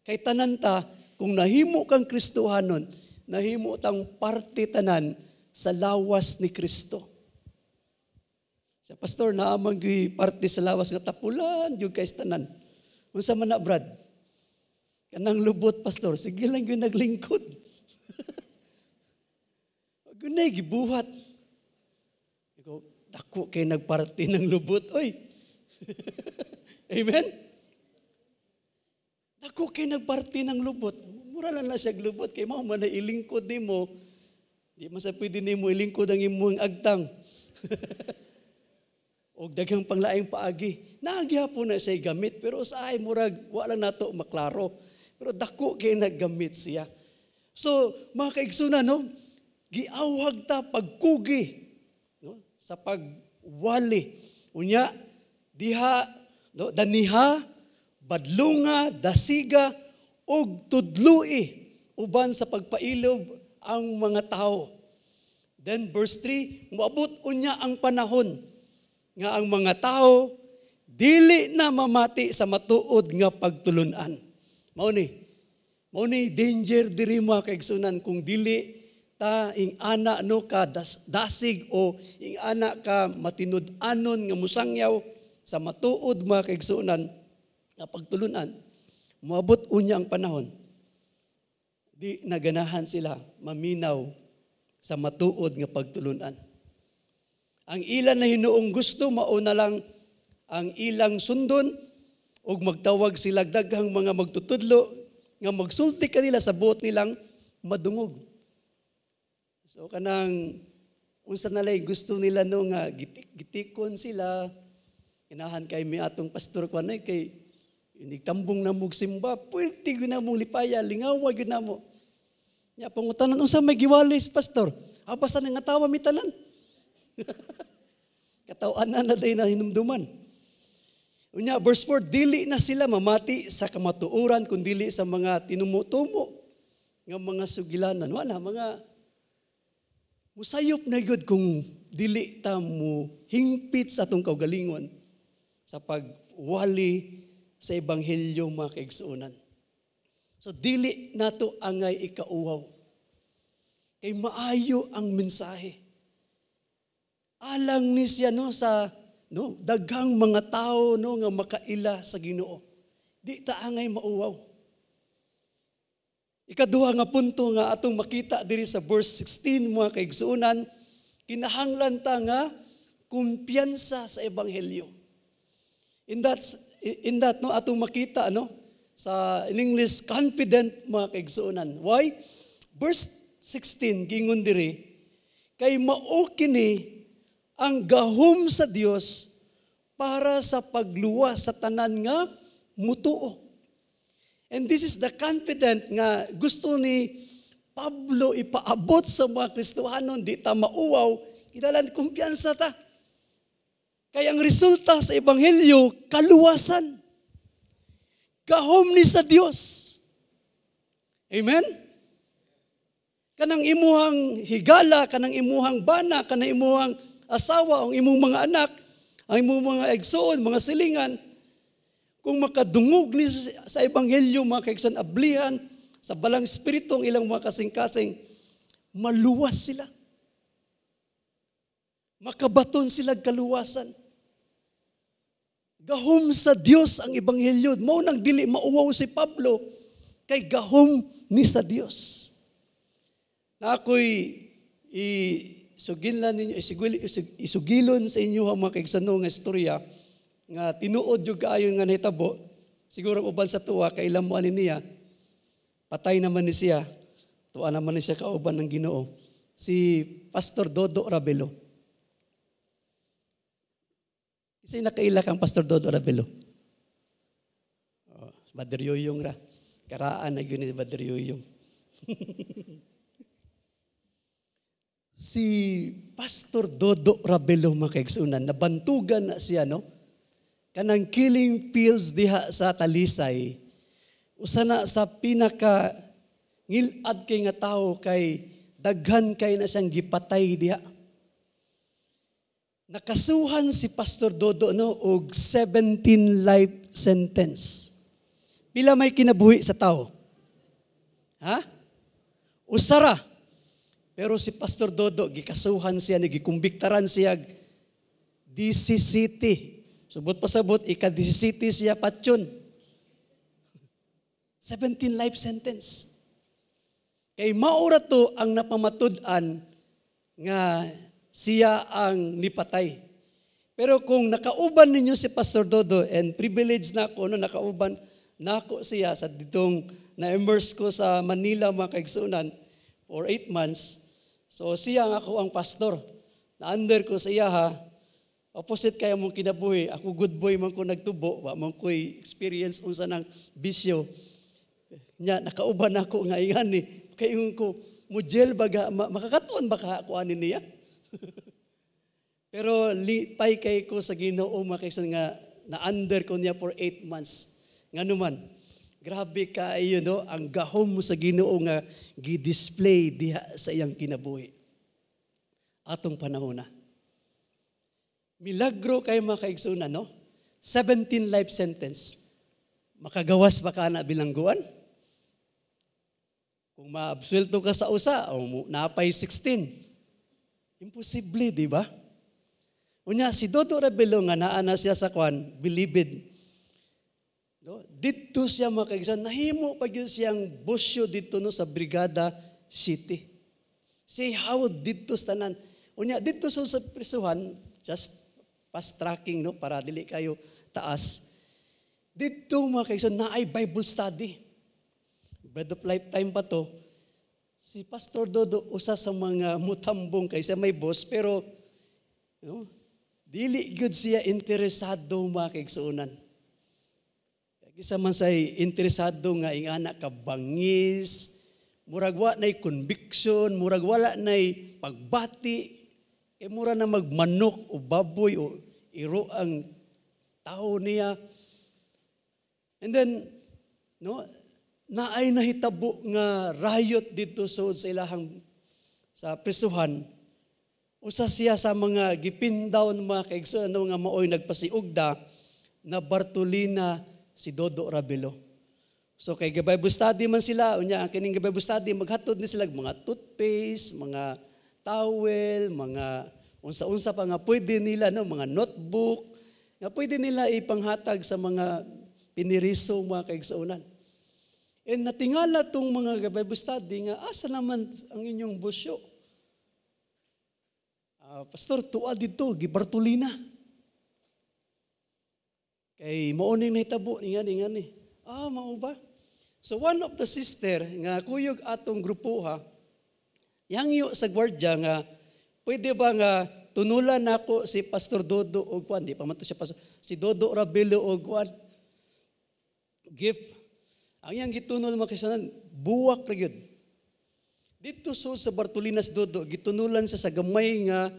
Kay tanan ta, kung nahimo kang Kristohanon, nahimo tang parte tanan sa lawas ni Kristo. Sa pastor naa man gyud parte sa lawas nga tapulan gyud kay tanan. Unsa man na, Brad? Kanang lubot, pastor, sige lang gyud naglingkod. Gunay gibuhat. Ikaw, dako kay nagparte ng lubot. Oy. Amen? Dako kay nagparte ng lubot. Mura lang na siya lubot kay mao man na ilingkod nimo. Di man sa pwede nimo ilingkod ang imong agtang. Og daghang panglaing paagi. Nagyapon na siya gamit pero sa ay murag wa lang nato maklaro. Pero dako kay naggamit siya. So, mga kaigsunan, no, giawhag ta pagkugi, no, sa pagwali. Unya diha, no, daniha, badlunga, dasiga ug tudlui uban sa pagpailob ang mga tao. Then verse 3, moabot unya ang panahon nga ang mga tao dili na mamati sa matuod nga pagtulunan. Mao ni danger diri, mga kaigsunan, kung dili ta ing ana, no, ka dasig o ing ana ka matinud-anon nga musangyaw sa matuod, mga kaigsunan, nga pagtulunan. Moabot unya ang panahon di naganahan sila maminaw sa matuod nga pagtulunan. Ang ilan na hinuong gusto, mauna lang ang ilang sundon ug magtawag sila daghang mga magtutudlo nga magsulti kanila sa buot nilang madungog. So kanang unsa na lay gusto nila, no, nga gitikon sila. Inahan kay mi atong pastor ko kay inigtambong na mog simba, pwede gyud na mong lipaya, lingawa gyud na mo. Nya pangutanan, unsa may giwali si pastor? Ah, basta nga tawa mi tanan. Kataw-an na na day na hinumduman. Unya, verse 4, dili na sila mamati sa kamatuoran kun dili sa mga tinumutumo nga mga sugilanan. Wala, mga musayop na gyud kung dili ta mo hingpit sa atong kaugalingon sa pagwali sa ebanghelyo, mga kaigsuonan. So dili nato angay ikauwaw. Kay maayo ang mensahe. Alang ni siya, no, sa, no, daghang mga tao, no, nga makaila sa Ginoo. Di ta angay mauwaw. Ikaduha nga punto nga atong makita diri sa verse 16, mga kaigsuonan, kinahanglan ta nga kumpiyansa sa ebanghelyo. In that, no, atong makita, no, sa in English, confident, mga kaigsuonan. Why? Verse 16 gingon diri, kay mao kini ang gahom sa Dios para sa pagluwas sa tanan nga mutuo. And this is the confident nga gusto ni Pablo ipaabot sa mga Kristohanon, di ta mauwaw, kinahanglan kumpiyansa ta. Kaya ang resulta sa ebanghelyo, kaluwasan. Gahom ni sa Dios. Amen? Kanang imuhang higala, kanang imuhang bana, kanang imuhang asawa, ang imong mga anak, ang imong mga igsoon, mga silingan, kung makadungog ni sa ebanghelyo, mga kaigsoon, ablihan sa balang espiritu ang ilang mga kasing-kasing, maluwas sila. Makabaton sila kaluwasan. Gahom sa Dios ang ebanghelyo. Mao nang dili mauwaw si Pablo kay gahom ni sa Dios. Na ako'y isugilan ninyo, isugilon sa inyo ang mga kaigsoon nga istorya nga tinuod jud kaayo nga nahitabo. Siguro uban sa tuwa kailan mo ani niya. Patay naman ni siya. Tuwa naman ni siya kauban ng Ginoo. Si Pastor Dodo Rabelo. Kasi nakaila kang Pastor Dodo Rabelo. Oh, Brother Yoyong ra. Karaan na yun ni Brother Yoyong. Si Pastor Dodo Rabelo, mga kaigsunan, nabantugan na siya, no? Kanang killing fields diha sa Talisay, usa na sa pinaka ngilad kay nga tao kay daghan kay na siyang gipatay diha. Nakasuhan si Pastor Dodo, no, og 17 life sentence. Pila may kinabuhi sa tao? Ha? Usara. Pero si Pastor Dodo, gikasuhan siya, gikumbiktaran siya, DCCT. Subot pasabot, ika-DCCT siya patyon. 17 life sentence. Kay maura to ang napamatud-an nga siya ang nipatay. Pero kung nakauban ninyo si Pastor Dodo, and privilege na ako, no, nakauban nako siya sa ditong na-immerse ko sa Manila, mga kaigsunan, for 8 months. So siya ang ako ang pastor. Na-under ko sa iya ha. Opposite kaya mong kinabuhi. Ako good boy man ko nagtubo. Wa man ko'y experience unsa ng bisyo. Nya, nakauban ako nga ingani. Kay ingon ko, mo jail baga, makakatuon ba ka ako ani niya? Pero lipay kay ko sa Ginoo, mga kaigsoon, nga na-under ko niya for 8 months. Nga naman, grabe kaayo, no, ang gahom sa Ginoo nga gi-display diha sa iyang kinabuhi. Atong panahon na. Milagro kay mga kaigsunan, no? 17 life sentence. Makagawas ba ka na bilangguan? Kung maabsuelto ka sa usa, o napay 16. Imposible, di ba? Unya, si Dodo Rebelo nga naa na siya sa kwan, bilibid. No? Didto siya, mga kaigsunan, nahimo pa gyud siyang bosyo didto, no, sa Brigada City. Siya hawod didto sa tanan. Unya, didto sa prisuhan, just fast tracking, no, para dili kayo taas. Didto, mga kaigsunan, naay Bible study. Bread of Lifetime pa to. Si Pastor Dodo usa sa mga mutambong kay siya may boss, pero no, dili gyud siya interesado, mga kaigsuonan. Kisa man say interesado nga ingana ka bangis, murag wa nay conviction, murag wala nay pagbati, kay mura na magmanok o baboy o iro ang tao niya. And then, no, naay nahitabo nga riot dito sa ilahang sa prisuhan. Usa siya sa mga gipin down, mga kaigsoon, ano, nga maoy nagpasiugda na Bartolina si Dodo Rabelo. So kay Bible study man sila, unya ang kining Bible study maghatod ni sila mga toothpaste, mga towel, mga unsa-unsa pa nga pwede nila, no, mga notebook nga pwede nila ipanghatag sa mga piniriso, mga kaigsuonan. And natingala tong mga Bible study nga asa naman ang inyong busyo? Pastor, tuwa dito, gibartolina. Kay mao ning nahitabo, ingan, ingan ni. Ah, mao ba? So one of the sister nga kuyog atong grupo ha, yangyo sa gwardiya nga pwede ba nga tunulan nako si Pastor Dodo og kwan, di pa man to siya pastor, si Dodo Rabelo og kwan gift. Ang iyang gitunol, mga kaigsuonan, buwak ra gyud. Dito sa Bartolinas Dodo, gitunulan siya sa gamay nga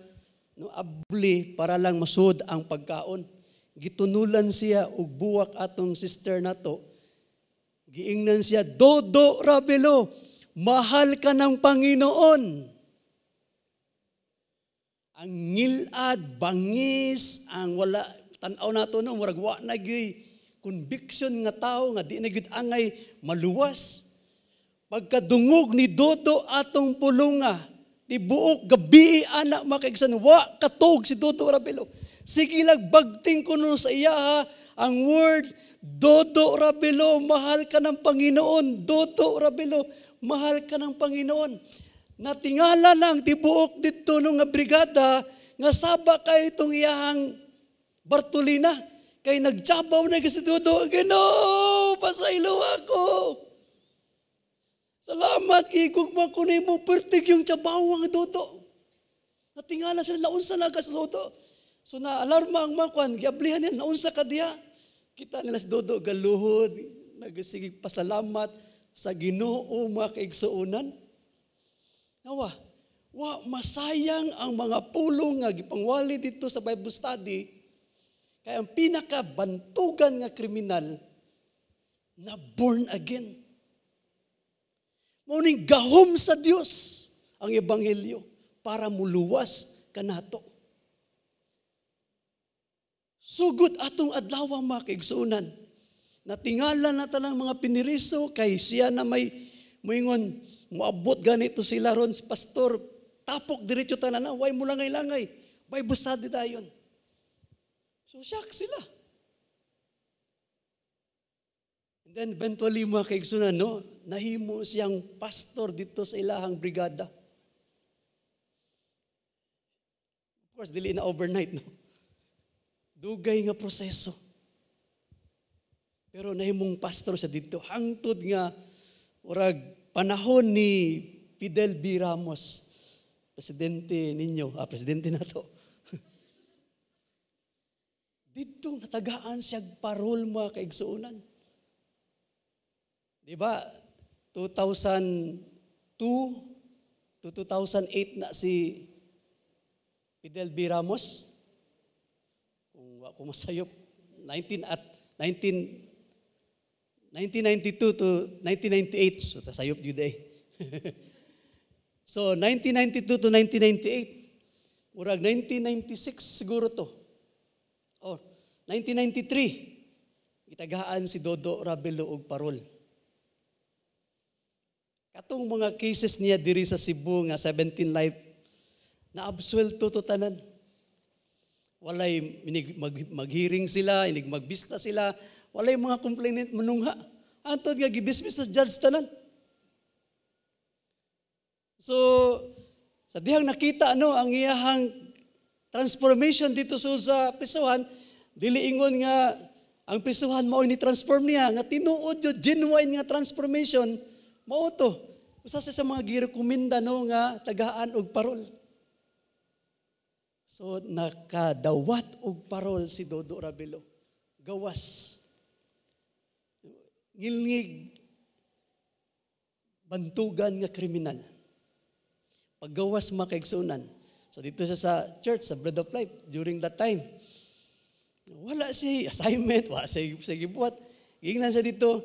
No, abli para lang masud ang pagkaon. Gitunulan siya og buwak atong sister nato. Giingnan siya, "Dodo Rabelo, mahal ka ng Panginoon." Ang ngilad, bangis, ang wala, tanaw nato no, murag wa na gyuy conviction nga tao nga di na gyud angay maluwas. Pagkadungog ni Dodo atong pulunga, tibuok gabi anak, mga kaigsuonan, wa katog si Dodo Rabelo. Sige lang bagting kuno sa iya ang word, "Dodo Rabelo, mahal ka ng Panginoon. Dodo Rabelo, mahal ka ng Panginoon." Natingala lang tibuok dito no nga brigada nga saba kay itong iyahang Bartolina. Kay nagtsabaw na si Dodo, "Ginoo, pasaylo ako. Salamat kay gugma ko nimo." Pertig yung tsabaw ang Dodo. Natingala sila, naunsa na ka sa Dodo. So na alarma ang mga kwan, giablihan niya, "Naunsa ka diha?" Kita nila si Dodo galuhod, nagasigig pasalamat sa Ginoo, mga kaigsuonan. Nawa, wa masayang ang mga pulong nga gipangwali dito sa Bible study kay ang pinakabantugan nga kriminal na born again. Mao ning gahom sa Dios ang ebanghelyo para muluwas kanato. Sugod atong adlaw, mga kaigsuonan. Natingala na talang mga piniriso kay siya na may moingon, "Moabot ganito sila ron, pastor, tapok diretso tanan na, way mo langay-langay. Bible study dayon." So shock sila. And then eventually, mga kaigsuonan, no, nahimo siyang pastor dito sa ilahang brigada. Of course, dili na overnight, no. Dugay nga proseso. Pero nahimong pastor siya dito. Hangtod nga, urag panahon ni Fidel B. Ramos, presidente ninyo, presidente na to. Dito natagaan siya parol, mga kaigsuonan. Di ba? 2002 to 2008 na si Fidel B. Ramos. Kung wa ko masayop, 19 at 19 1992 to 1998. So sasayop jud eh. So 1992 to 1998. Murag 1996 siguro to. Or 1993. Gitagaan si Dodo Rabelo og parol. Katong mga cases niya diri sa Cebu nga 17 life na absuelto to tanan. Walay inig mag-hearing sila, inig magbista sila, walay mga complainant manungha. Antod nga gidismiss sa judge tanan. So sa dihang nakita no ang iyahang transformation dito sa prisuhan, dili ingon nga ang prisuhan mao ni transform niya, nga tinuod jud genuine nga transformation mao to. Usa sa mga girekomenda no nga tagaan og parol. So nakadawat og parol si Dodo Rabelo. Gawas. Ngilngig bantugan nga kriminal. Paggawas, mga kaigsuonan. So dito siya sa church, sa Bread of Life, during that time. Wala siya assignment, wala siya gibuhat. Gingnan siya dito,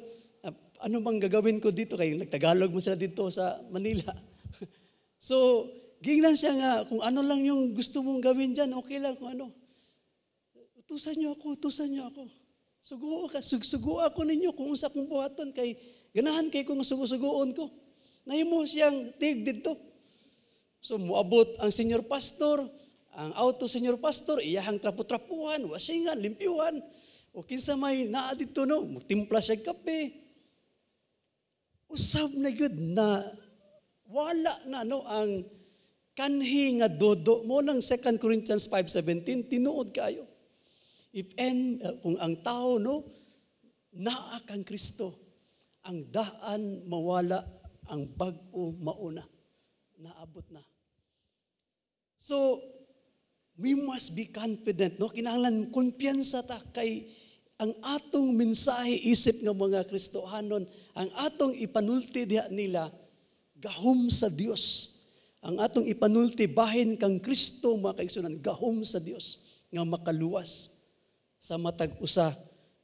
"Ano bang gagawin ko dito?" Kay nagtagalog mo sila dito sa Manila. So, gingnan siya nga, "Kung ano lang yung gusto mong gawin dyan, okay lang kung ano. Utusan niyo ako, utusan niyo ako. Sugo ka, sugsugo ako ninyo kung unsa kong buhaton kay ganahan kay kung sugo-sugoon ko." Nahimo siyang tig dito. So muabot ang senior pastor, ang auto senior pastor, iyahang trapo-trapuhan, wasingan, limpyuhan. O kinsa may naa dito no, magtimpla siya kape. Usab na gyud na wala na no ang kanhi nga Dodo mo ng 2 Corinthians 5:17, tinuod kayo. If en, kung ang tao no naa kang Kristo, ang daan mawala, ang bag-o mauna. Naabot na. So, we must be confident, no? Kinahanglan kumpiyansa ta kay ang atong mensahe isip nga mga Kristohanon, ang atong ipanulti diha nila, gahom sa Dios. Ang atong ipanulti bahin kang Kristo, mga kaigsunan, gahom sa Dios nga makaluwas sa matag usa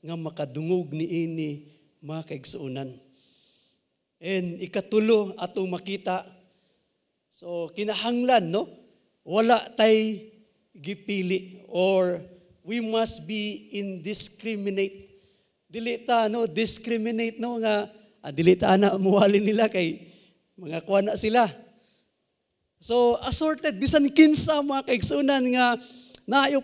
nga makadungog niini, mga kaigsuonan. And ikatulo atong makita, so kinahanglan, no, wala tay gipili or we must be indiscriminate. Dili ta, no, discriminate, no, nga dili ta na muwali nila kay mga kuan na sila. So assorted, bisan kinsa, mga kaigsunan, nga naay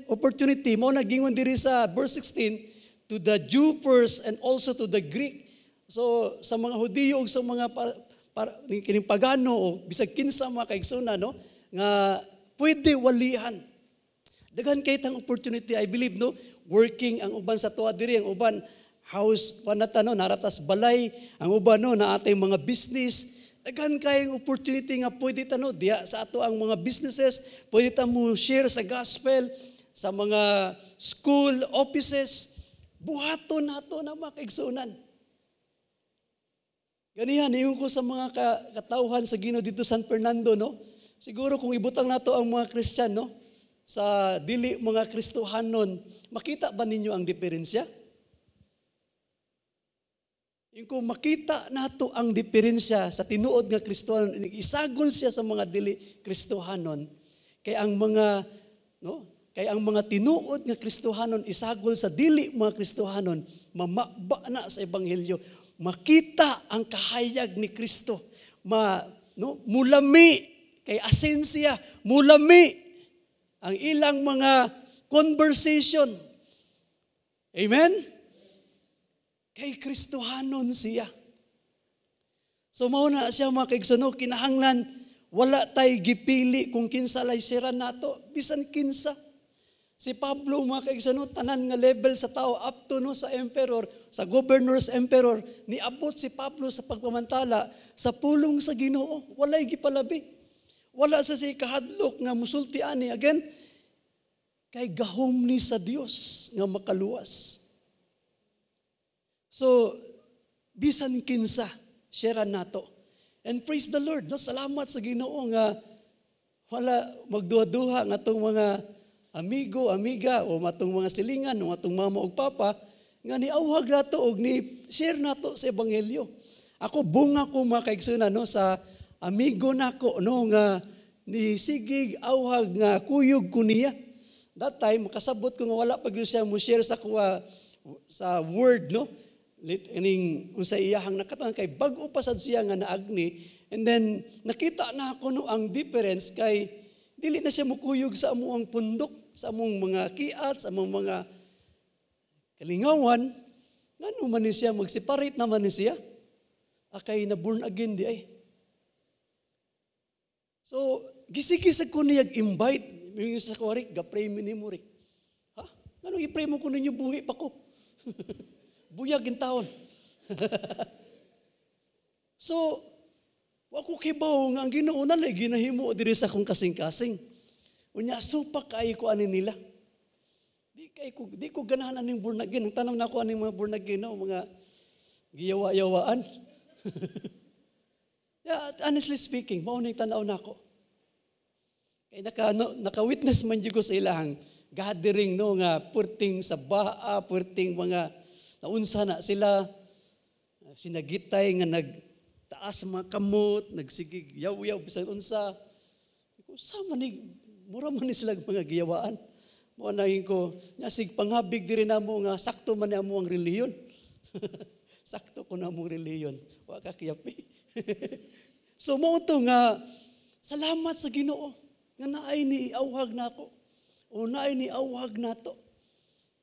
opportunity mo nagingon diri sa verse 16, to the Jew first and also to the Greek. So sa mga Hudiyo ug sa mga kining pagano o bisag kinsa, mga kaigsunan, no, nga pwede walihan. Daghan kay tang opportunity, I believe, no, working ang uban sa tuwa diri, ang uban house panata, no, naratas balay, ang uban, no, na atay mga business. Daghan kayong opportunity nga pwede ta, no, diya sa ato ang mga businesses, pwede ta mo share sa gospel sa mga school, offices. Buhaton nato na, mga kaigsuonan. Ganihan, ingon ko sa mga katawhan sa Ginoo dito San Fernando, no? Siguro kung ibutang nato ang mga Christian, no, sa dili mga Kristohanon, makita ba ninyo ang diferensya? Yung kung makita nato ang diferensya sa tinuod nga Kristohanon, isagol siya sa mga dili Kristohanon, kay ang mga, no, kay ang mga tinuod nga Kristohanon isagol sa dili mga Kristohanon, mamaba na sa ebanghelyo. Makita ang kahayag ni Kristo. Ma, no, mulami kay asensya, mulami ang ilang mga conversation. Amen? Kay Kristohanon siya. So mao na siya, mga kaigsuno, kinahanglan wala tay gipili kung kinsa lay siran nato, bisan kinsa. Si Pablo, mga kaigsuno, tanan nga level sa tao up to, no, sa emperor, sa governor's emperor, niabot si Pablo sa pagpamantala sa pulong sa Ginoo, walay gipalabi. Wala sa si kahadlok nga musulti ani again kay gahom ni sa Dios nga makaluwas. So, bisan kinsa, share nato. And praise the Lord, no? Salamat sa Ginoo nga wala magduha-duha nga atong mga amigo, amiga o matong mga silingan o atong mama ug papa nga niawhag nato og ni share nato sa ebanghelyo. Ako, bunga ko, mga kaigsunan, no, sa amigo nako, no, nga ni sigig awhag nga kuyog ko niya. That time makasabot ko nga wala pa gyud siya mo share sa kuha sa word, no, lit ining unsa iyahang nakatuon kay bag-o pa sad siya nga naagni. And then nakita na ako, no, ang difference kay dili na siya mukuyog sa among pundok, sa among mga kiat, sa among mga kalingawan. Ngano man ni siya magseparate naman ni siya akay na born again di ay. So gisigi ko niya invite. Yung sa ko, "Rick, ga-pray mi nimo, Rick." "Ha? Nganong i-pray mo ko ninyo? Buhi pa ko. Buyag in taon." So, wa ko kibaw nga ang Ginoo na lay ginahimo diri sa akong kasing-kasing. Unya supak kaayo ko ani nila. Di ko ganahan aning born again. Ang tanaw na ako aning mga born again, no, mga giyawa-yawaan. Yeah, honestly speaking, mao ni tanaw nako. Kay naka, no, naka-witness man jud ko sa ilang gathering, no, nga purting sa baa, purting mga naunsa na sila, sinagitay nga nagtaas mga kamot, nagsigig yaw-yaw bisan unsa. Ko sa man ni mura man ni sila mga giyawaan. Mo na ko nya sig panghabig diri namo nga sakto man ni amo ang relihiyon. Sakto ko na among relihiyon. Wa ka kiyapi. So mao to nga salamat sa Ginoo nga naay ni awhag nako o naay ni awhag nato.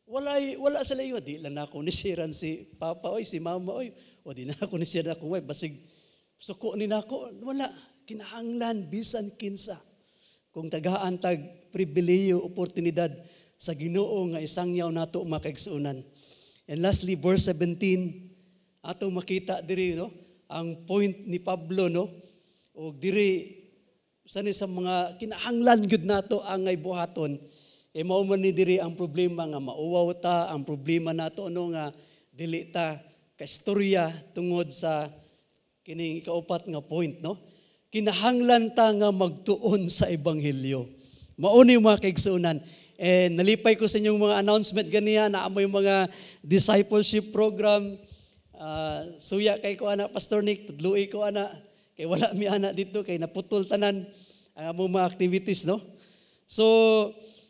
Wala sila iyo, di lang nako ni siran si papa oy, si mama oy, o di na ako ni siran ako oy, basig suko ni nako. Wala, kinahanglan bisan kinsa. Kung tagaan tag pribileyo, oportunidad sa Ginoo nga isangyaw nato, mga kaigsuonan. And lastly, verse 17, ato makita diri, no, ang point ni Pablo, no, o diri sa ni sa mga kinahanglan gyud nato ang ngay buhaton. E mao man ni diri ang problema nga mauwaw ta, ang problema nato, no, nga dili ta kaistorya tungod sa kining ikaupat nga point, no. Kinahanglan ta nga magtuon sa ebanghelyo. Mao ni, mga kaigsuonan. And nalipay ko sa inyong mga announcement ganiya na amoy mga discipleship program. Suya kay ko ana, Pastor Nick, tudloi ko ana kay wala mi ana dito kay naputol tanan ang among mga activities, no. So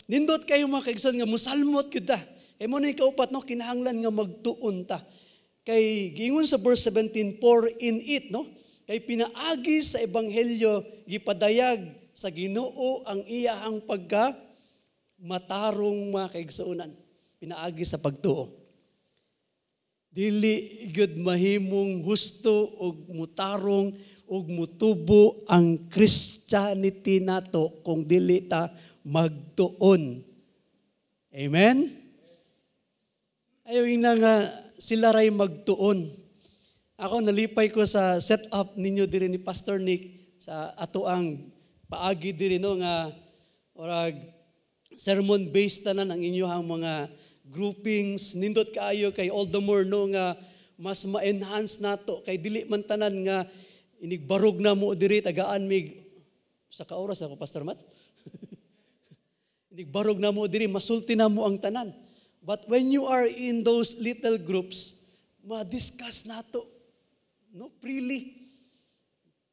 nindot kayo, mga kaigsuonan, nga musalmot gyud ta. Kay mao ni kaupat, no, kinahanglan nga magtuon ta. Kay giingon sa verse 17, "For in it," no, kay pinaagi sa ebanghelyo gipadayag sa Ginoo ang iyahang pagka matarong, mga kaigsuonan, pinaagi sa pagtuo. Dili gyud mahimong husto ug mutarong ug mutubo ang Christianity nato kung dili ta magtuon. Amen? Ayaw na nga sila ray magtuon. Ako, nalipay ko sa setup ninyo diri ni Pastor Nick sa ato ang paagi diri, no, nga orag sermon based tanan ang inyong mga groupings. Nindot kaayo kay all the more, no, nga mas ma-enhance nato kay dili man tanan nga inigbarog na mo diri, tagaan mig sa ka oras ako, Pastor Matt, inigbarog na mo diri, masulti na mo ang tanan. But when you are in those little groups, ma-discuss nato, no, freely,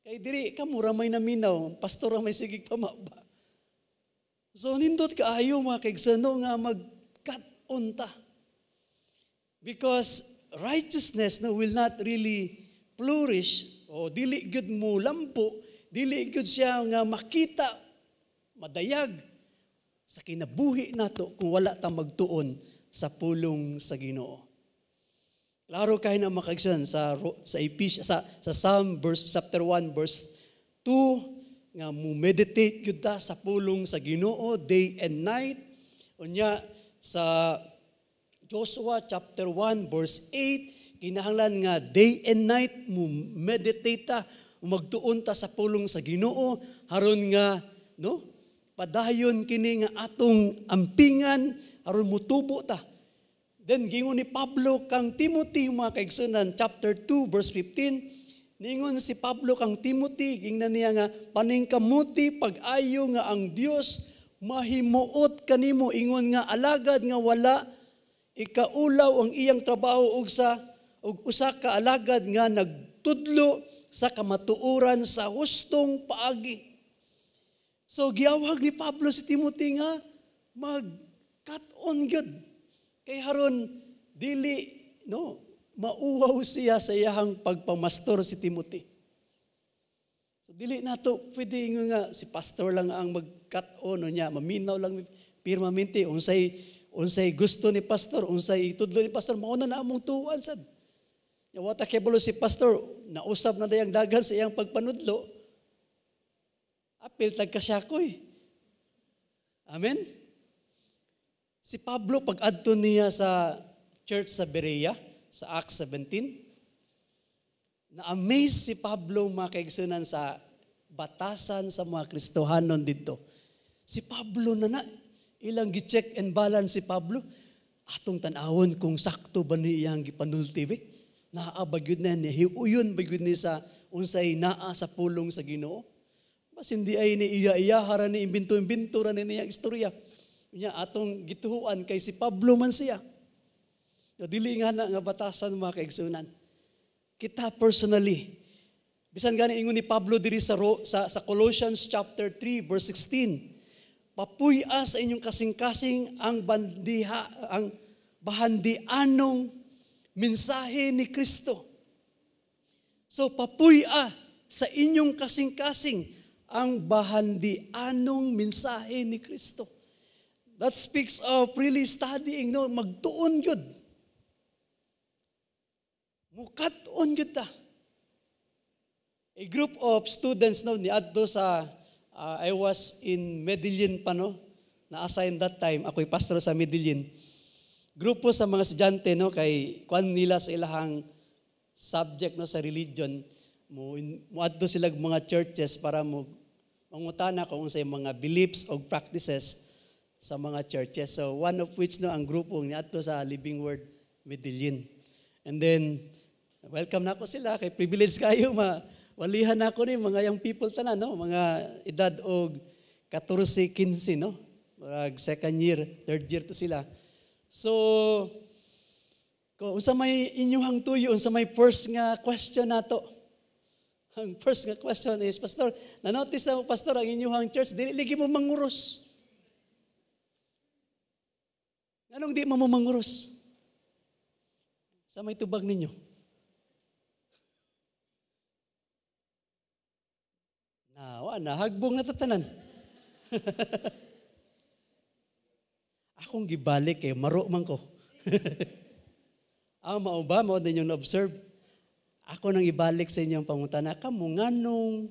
kay diri kamo ra may naminaw, pastor ra may sige pamaba. So nindot kaayo, mga kaigsuonan, nga mag-cut-on ta. Because righteousness, no, will not really flourish o dili gyud mo lambo, dili gyud siya nga makita, madayag sa kinabuhi nato kung wala ta magtuon sa pulong sa Ginoo. Klaro kay na, mga kaigsuonan, sa Ephes, sa Psalm verse chapter 1 verse 2 nga mo meditate gyud ta sa pulong sa Ginoo day and night. Unya sa Joshua chapter 1 verse 8, kinahanglan nga day and night mo meditate ta, magtuon ta sa pulong sa Ginoo haron nga, no, padayon kini nga atong ampingan aron mutubo ta. Then gingon ni Pablo kang Timothy, mga kaigsuonan, chapter 2 verse 15. Ningon si Pablo kang Timothy, gingnan niya nga paningkamuti pag-ayo nga ang Dios mahimuot kanimo ingon nga alagad nga wala ikaulaw ang iyang trabaho ug usa ka alagad nga nagtudlo sa kamatuoran sa hustong paagi. So giawhag ni Pablo si Timothy nga mag-cut on gyud. Kay haron dili, no, mauwaw siya sa iyahang pagpamastor si Timothy. So dili nato pwede nga nga si pastor lang ang mag-cut on niya, maminaw lang pirmamente unsay gusto ni pastor, unsay itudlo ni pastor, mao na na among tuan sad. Nya wa ta kabalo si pastor, nausab na dayang dagan sa iyang pagpanudlo. Apil tag kasyakoy. Amen? Si Pablo, pag adto niya sa church sa Berea, sa Acts 17, na-amaze si Pablo, mga kaigsuonan, sa batasan sa mga Kristohanon dito. Si Pablo na na, ilang gi-check and balance si Pablo. Atong tan-awon kung sakto ba ni iyang gipanulti be. Naa ba gyud na ni hiuyon ba gyud ni sa unsay naa sa pulong sa Ginoo. Mas hindi ay ni iya-iya hara ni imbento-imbento ra ni niyang istorya. Nya atong gituhuan kay si Pablo man siya. Ya, dili nga na nga batasan, mga kaigsuonan. Kita personally, bisan gani ingon ni Pablo diri sa Colossians chapter 3 verse 16, "Papuy-a sa inyong kasing-kasing ang bahandianong mensahe ni Kristo." So papuy-a sa inyong kasing-kasing ang bahandianong mensahe ni Kristo. That speaks of really studying, no? Magtuon gyud. Mukat-on gyud ta. A group of students, no, niadto sa I was in Medellin pa, no, na-assign that time, ako'y pastor sa Medellin. Grupo sa mga estudyante, no, kay kuan nila sa ilahang subject, no, sa religion, mo muadto sila mga churches para mo mangutana kung unsay mga beliefs o practices sa mga churches. So one of which, no, ang grupo niadto sa Living Word Medellin. And then welcome na ako sila kay privilege kayo ma Walihan ako ni mga young people tanan, no? Mga edad og 14, 15, no? Mga second year, third year to sila. So, kung unsa may inyuhang tuyo, unsa may first nga question nato? Ang first nga question is, "Pastor, na-notice na mo, Pastor, ang inyuhang church, dili lagi mo manguros. Nganong di mo manguros?" Sa may tubag ninyo? Na, wa na, hagbong na tatanan. Akong gibalik kay maro man ko. Ah, mao ba? Mao ninyo na-observe? Ako nang ibalik sa inyong pangutana, kamo nganong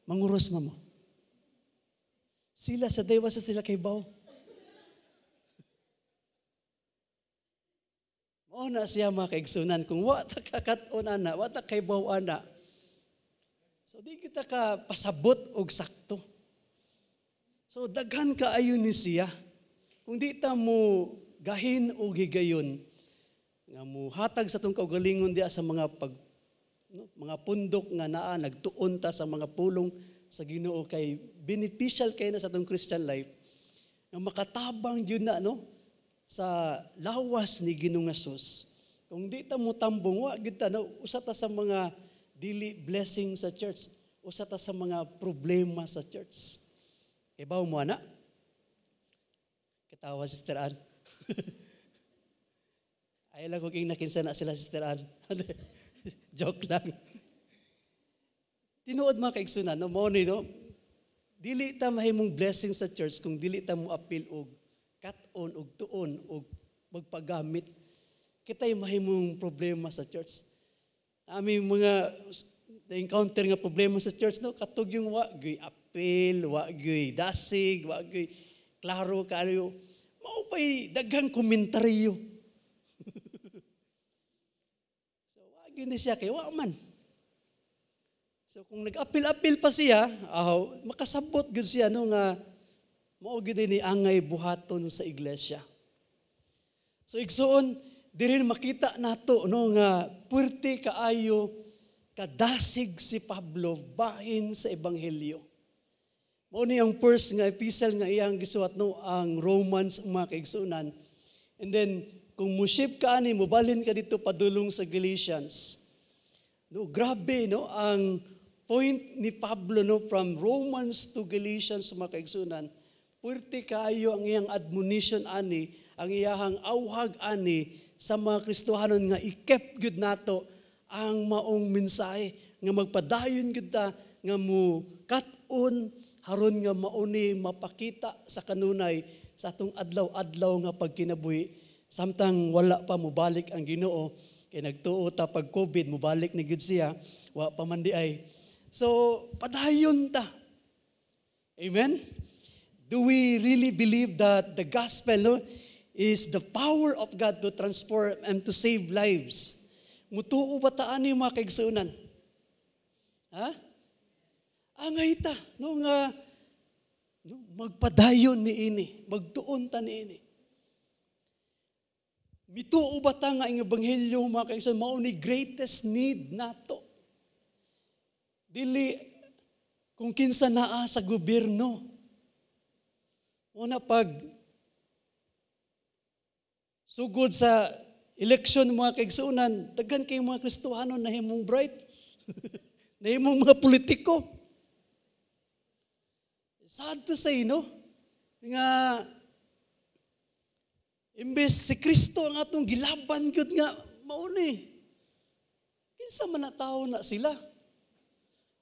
manguros mo? Sila sa daywa sa sila kay baw. Mao na siya mga kaigsunan, kung wa ta kakat-on ana, wa ta kay baw ana. So di kita ka pasabot og sakto. So daghan kaayo ni siya. Kung di ta mo gahin og higayon nga muhatag sa atong kaugalingon diya sa mga pag no, mga pundok nga naa nagtuon ta sa mga pulong sa Ginoo kay beneficial kay na sa atong Christian life nga makatabang gyud na, no, sa lawas ni Ginoong Jesus. Kung di ta mo tambong, wa gyud ta, no, usa ta sa mga dili blessing sa church, usa ta sa mga problema sa church. Ibaw mo ana? Katawa Sister Ann. Ay lang kung nakinsa na sila Sister Ann. Joke lang. Tinuod mga kaigsunan, no, mo ni, no, dili ta mahimong blessing sa church kung dili ta mo apil og kat-on og tuon og magpagamit. Kita'y mahimong problema sa church. Aming mga na-encounter nga problema sa church, no, katog yung wa gyoy apil, wa gyoy dasig, wa gyoy klaro kaayo. Mao pa'y daghang komentaryo. So wa gyud ni siya kay wa man. So kung nag-apil-apil pa siya, aw, makasabot gyud siya, no, nga mao gyud ni angay buhaton sa iglesia. So igsuon, diri makita nato, no, nga puwerte kaayo kadasig si Pablo bahin sa ebanghelyo. Mao ni ang first nga epistle nga iyang gisuwat, no, ang Romans, mga kaigsuonan. And then kung muship ka ani, mobalhin ka dito padulong sa Galatians. No, grabe, no, ang point ni Pablo, no, from Romans to Galatians, mga kaigsuonan. Puwerte kaayo ang iyang admonition ani, ang iyahang auhag ani sa mga Kristohanon nga i-keep gyud nato ang maong mensahe nga magpadayon gyud ta nga mo kat-on haron nga mauni mapakita sa kanunay sa atong adlaw-adlaw nga pagkinabuhi samtang wala pa mobalik ang Ginoo kay nagtuo ta pag COVID mobalik ni gyud siya, wa pa man di ay. So padayon ta. Amen. Do we really believe that the gospel, no, is the power of God to transform and to save lives? Mutuo ba ta ani mga kaigsuonan? Ha? Angay ta, no, nga no, magpadayon ni ini, magtuon ta ni ini. Mituo ba ta nga ang ebanghelyo mga kaigsuonan mao ni greatest need nato? Dili kung kinsa naa sa gobyerno. Una pag sugod sa eleksyon mga kaigsuonan, daghan kay mga Kristohano nahimong bright. Nahimong mga politiko. Sad to say, no? Nga imbes si Kristo ang atong gilaban gyud nga mauni. Kinsa man na tawo na sila?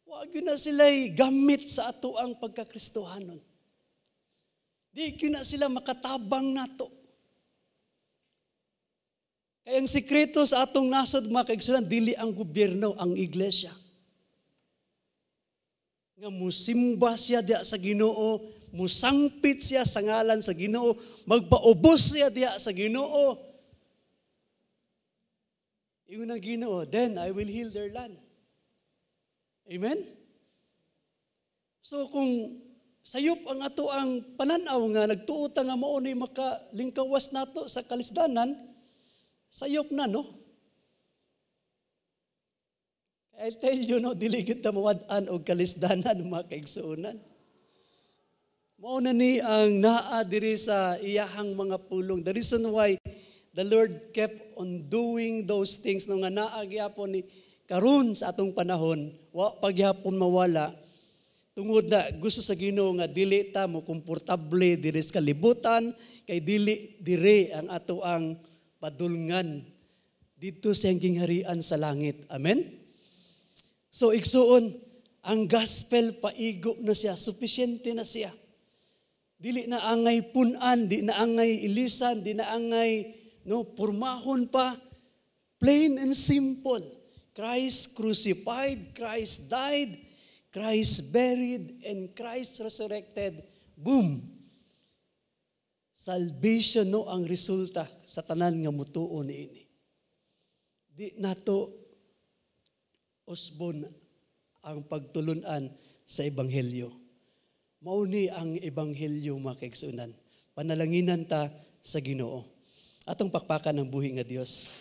Wa gyud na sila'y gamit sa ato ang pagkakristohanon. Di gyud na sila makatabang nato. Kaya ang sikreto sa atong nasod mga kaigsuonan, dili ang gobyerno, ang iglesia. Nga musimba siya diya sa Ginoo, musangpit siya sa ngalan sa Ginoo, magpaubos siya diya sa Ginoo. Ingon ang Ginoo, then I will heal their land. Amen? So kung sayop ang ato ang pananaw nga nagtuo ta nga mao ni makalingkawas nato sa kalisdanan, sayop na, no? I tell you, no, dili gyud ta mawad-an og kalisdanan, mga kaigsuonan. Mao na ni ang naa diri sa iyahang mga pulong. The reason why the Lord kept on doing those things, no, nga naa gyapon ni karon sa atong panahon, wa pagyapon mawala, tungod na gusto sa Ginoo nga dili ta mo komportable diri sa kalibutan, kay dili dire ang ato ang padulngan, didto sa iyang gingharian sa langit. Amen. So igsuon, ang gospel paigo na siya, sufisyente na siya. Dili na angay punan, di na angay ilisan, di na angay, no, pormahon pa. Plain and simple. Christ crucified, Christ died, Christ buried, and Christ resurrected. Boom! Salvation, no, ang resulta sa tanan nga mutuo niini. Di nato usbon ang pagtulunan sa ebanghelyo. Mao ni ang ebanghelyo, mga kaigsuonan. Panalanginan ta sa Ginoo. Atong pakpakan ang buhi nga Dios.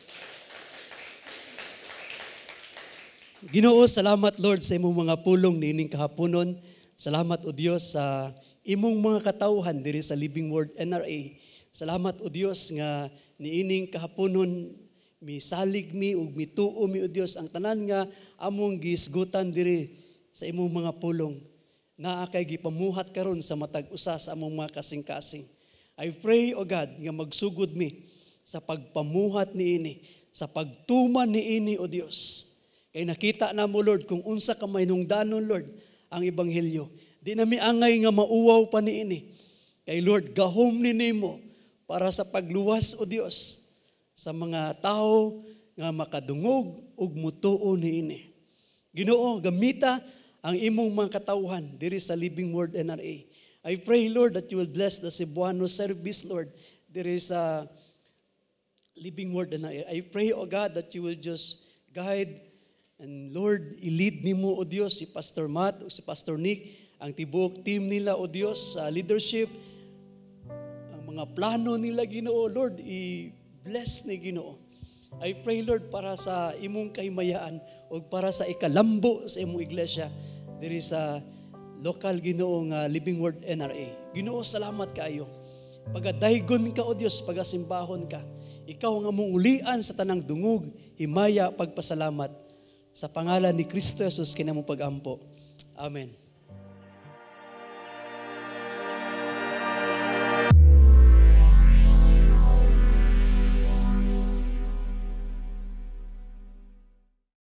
Ginoo, salamat, Lord, sa imong mga pulong niining kahaponon. Salamat, O Dios, sa imong mga katawhan diri sa Living Word NRA. Salamat, O Dios, nga niining kahaponon misalig mi ug mituo mi, O Dios, ang tanan nga among gisgutan diri sa imong mga pulong. Naa kay gipamuhat karon sa matag usa sa among mga kasing-kasing. I pray, O God, nga magsugod mi sa pagpamuhat niini, sa pagtuman niini, O Dios. Kay nakita na mo, Lord, kung unsa ka mahinungdanon, Lord, ang ebanghelyo. Di na mi angay nga mauwaw pa niini. Kay Lord, gahom ni nimo para sa pagluwas, O Dios, sa mga tao nga makadungog ug mutuo niini. Ginoo, gamita ang imong mga katawhan diri sa Living Word NRA. I pray, Lord, that you will bless the Cebuano service, Lord, diri sa Living Word NRA. I pray, O God, that you will just guide and, Lord, i-lead nimo, O Dios, si Pastor Matt, o si Pastor Nick, ang tibuok team nila, O Dios, sa leadership, ang mga plano nila, Ginoo, Lord, i-bless ni Ginoo. I pray, Lord, para sa imong kahimayaan o para sa ikalambo sa imong iglesia diri sa lokal, Ginoo, nga Living Word NRA. Ginoo, salamat kaayo. Pagadaygon ka, O Dios, pagasimbahon ka. Ikaw ang among ulian sa tanang dungog, himaya, pagpasalamat. Sa pangalan ni Kristo Jesus kinamong pagampo. Amen.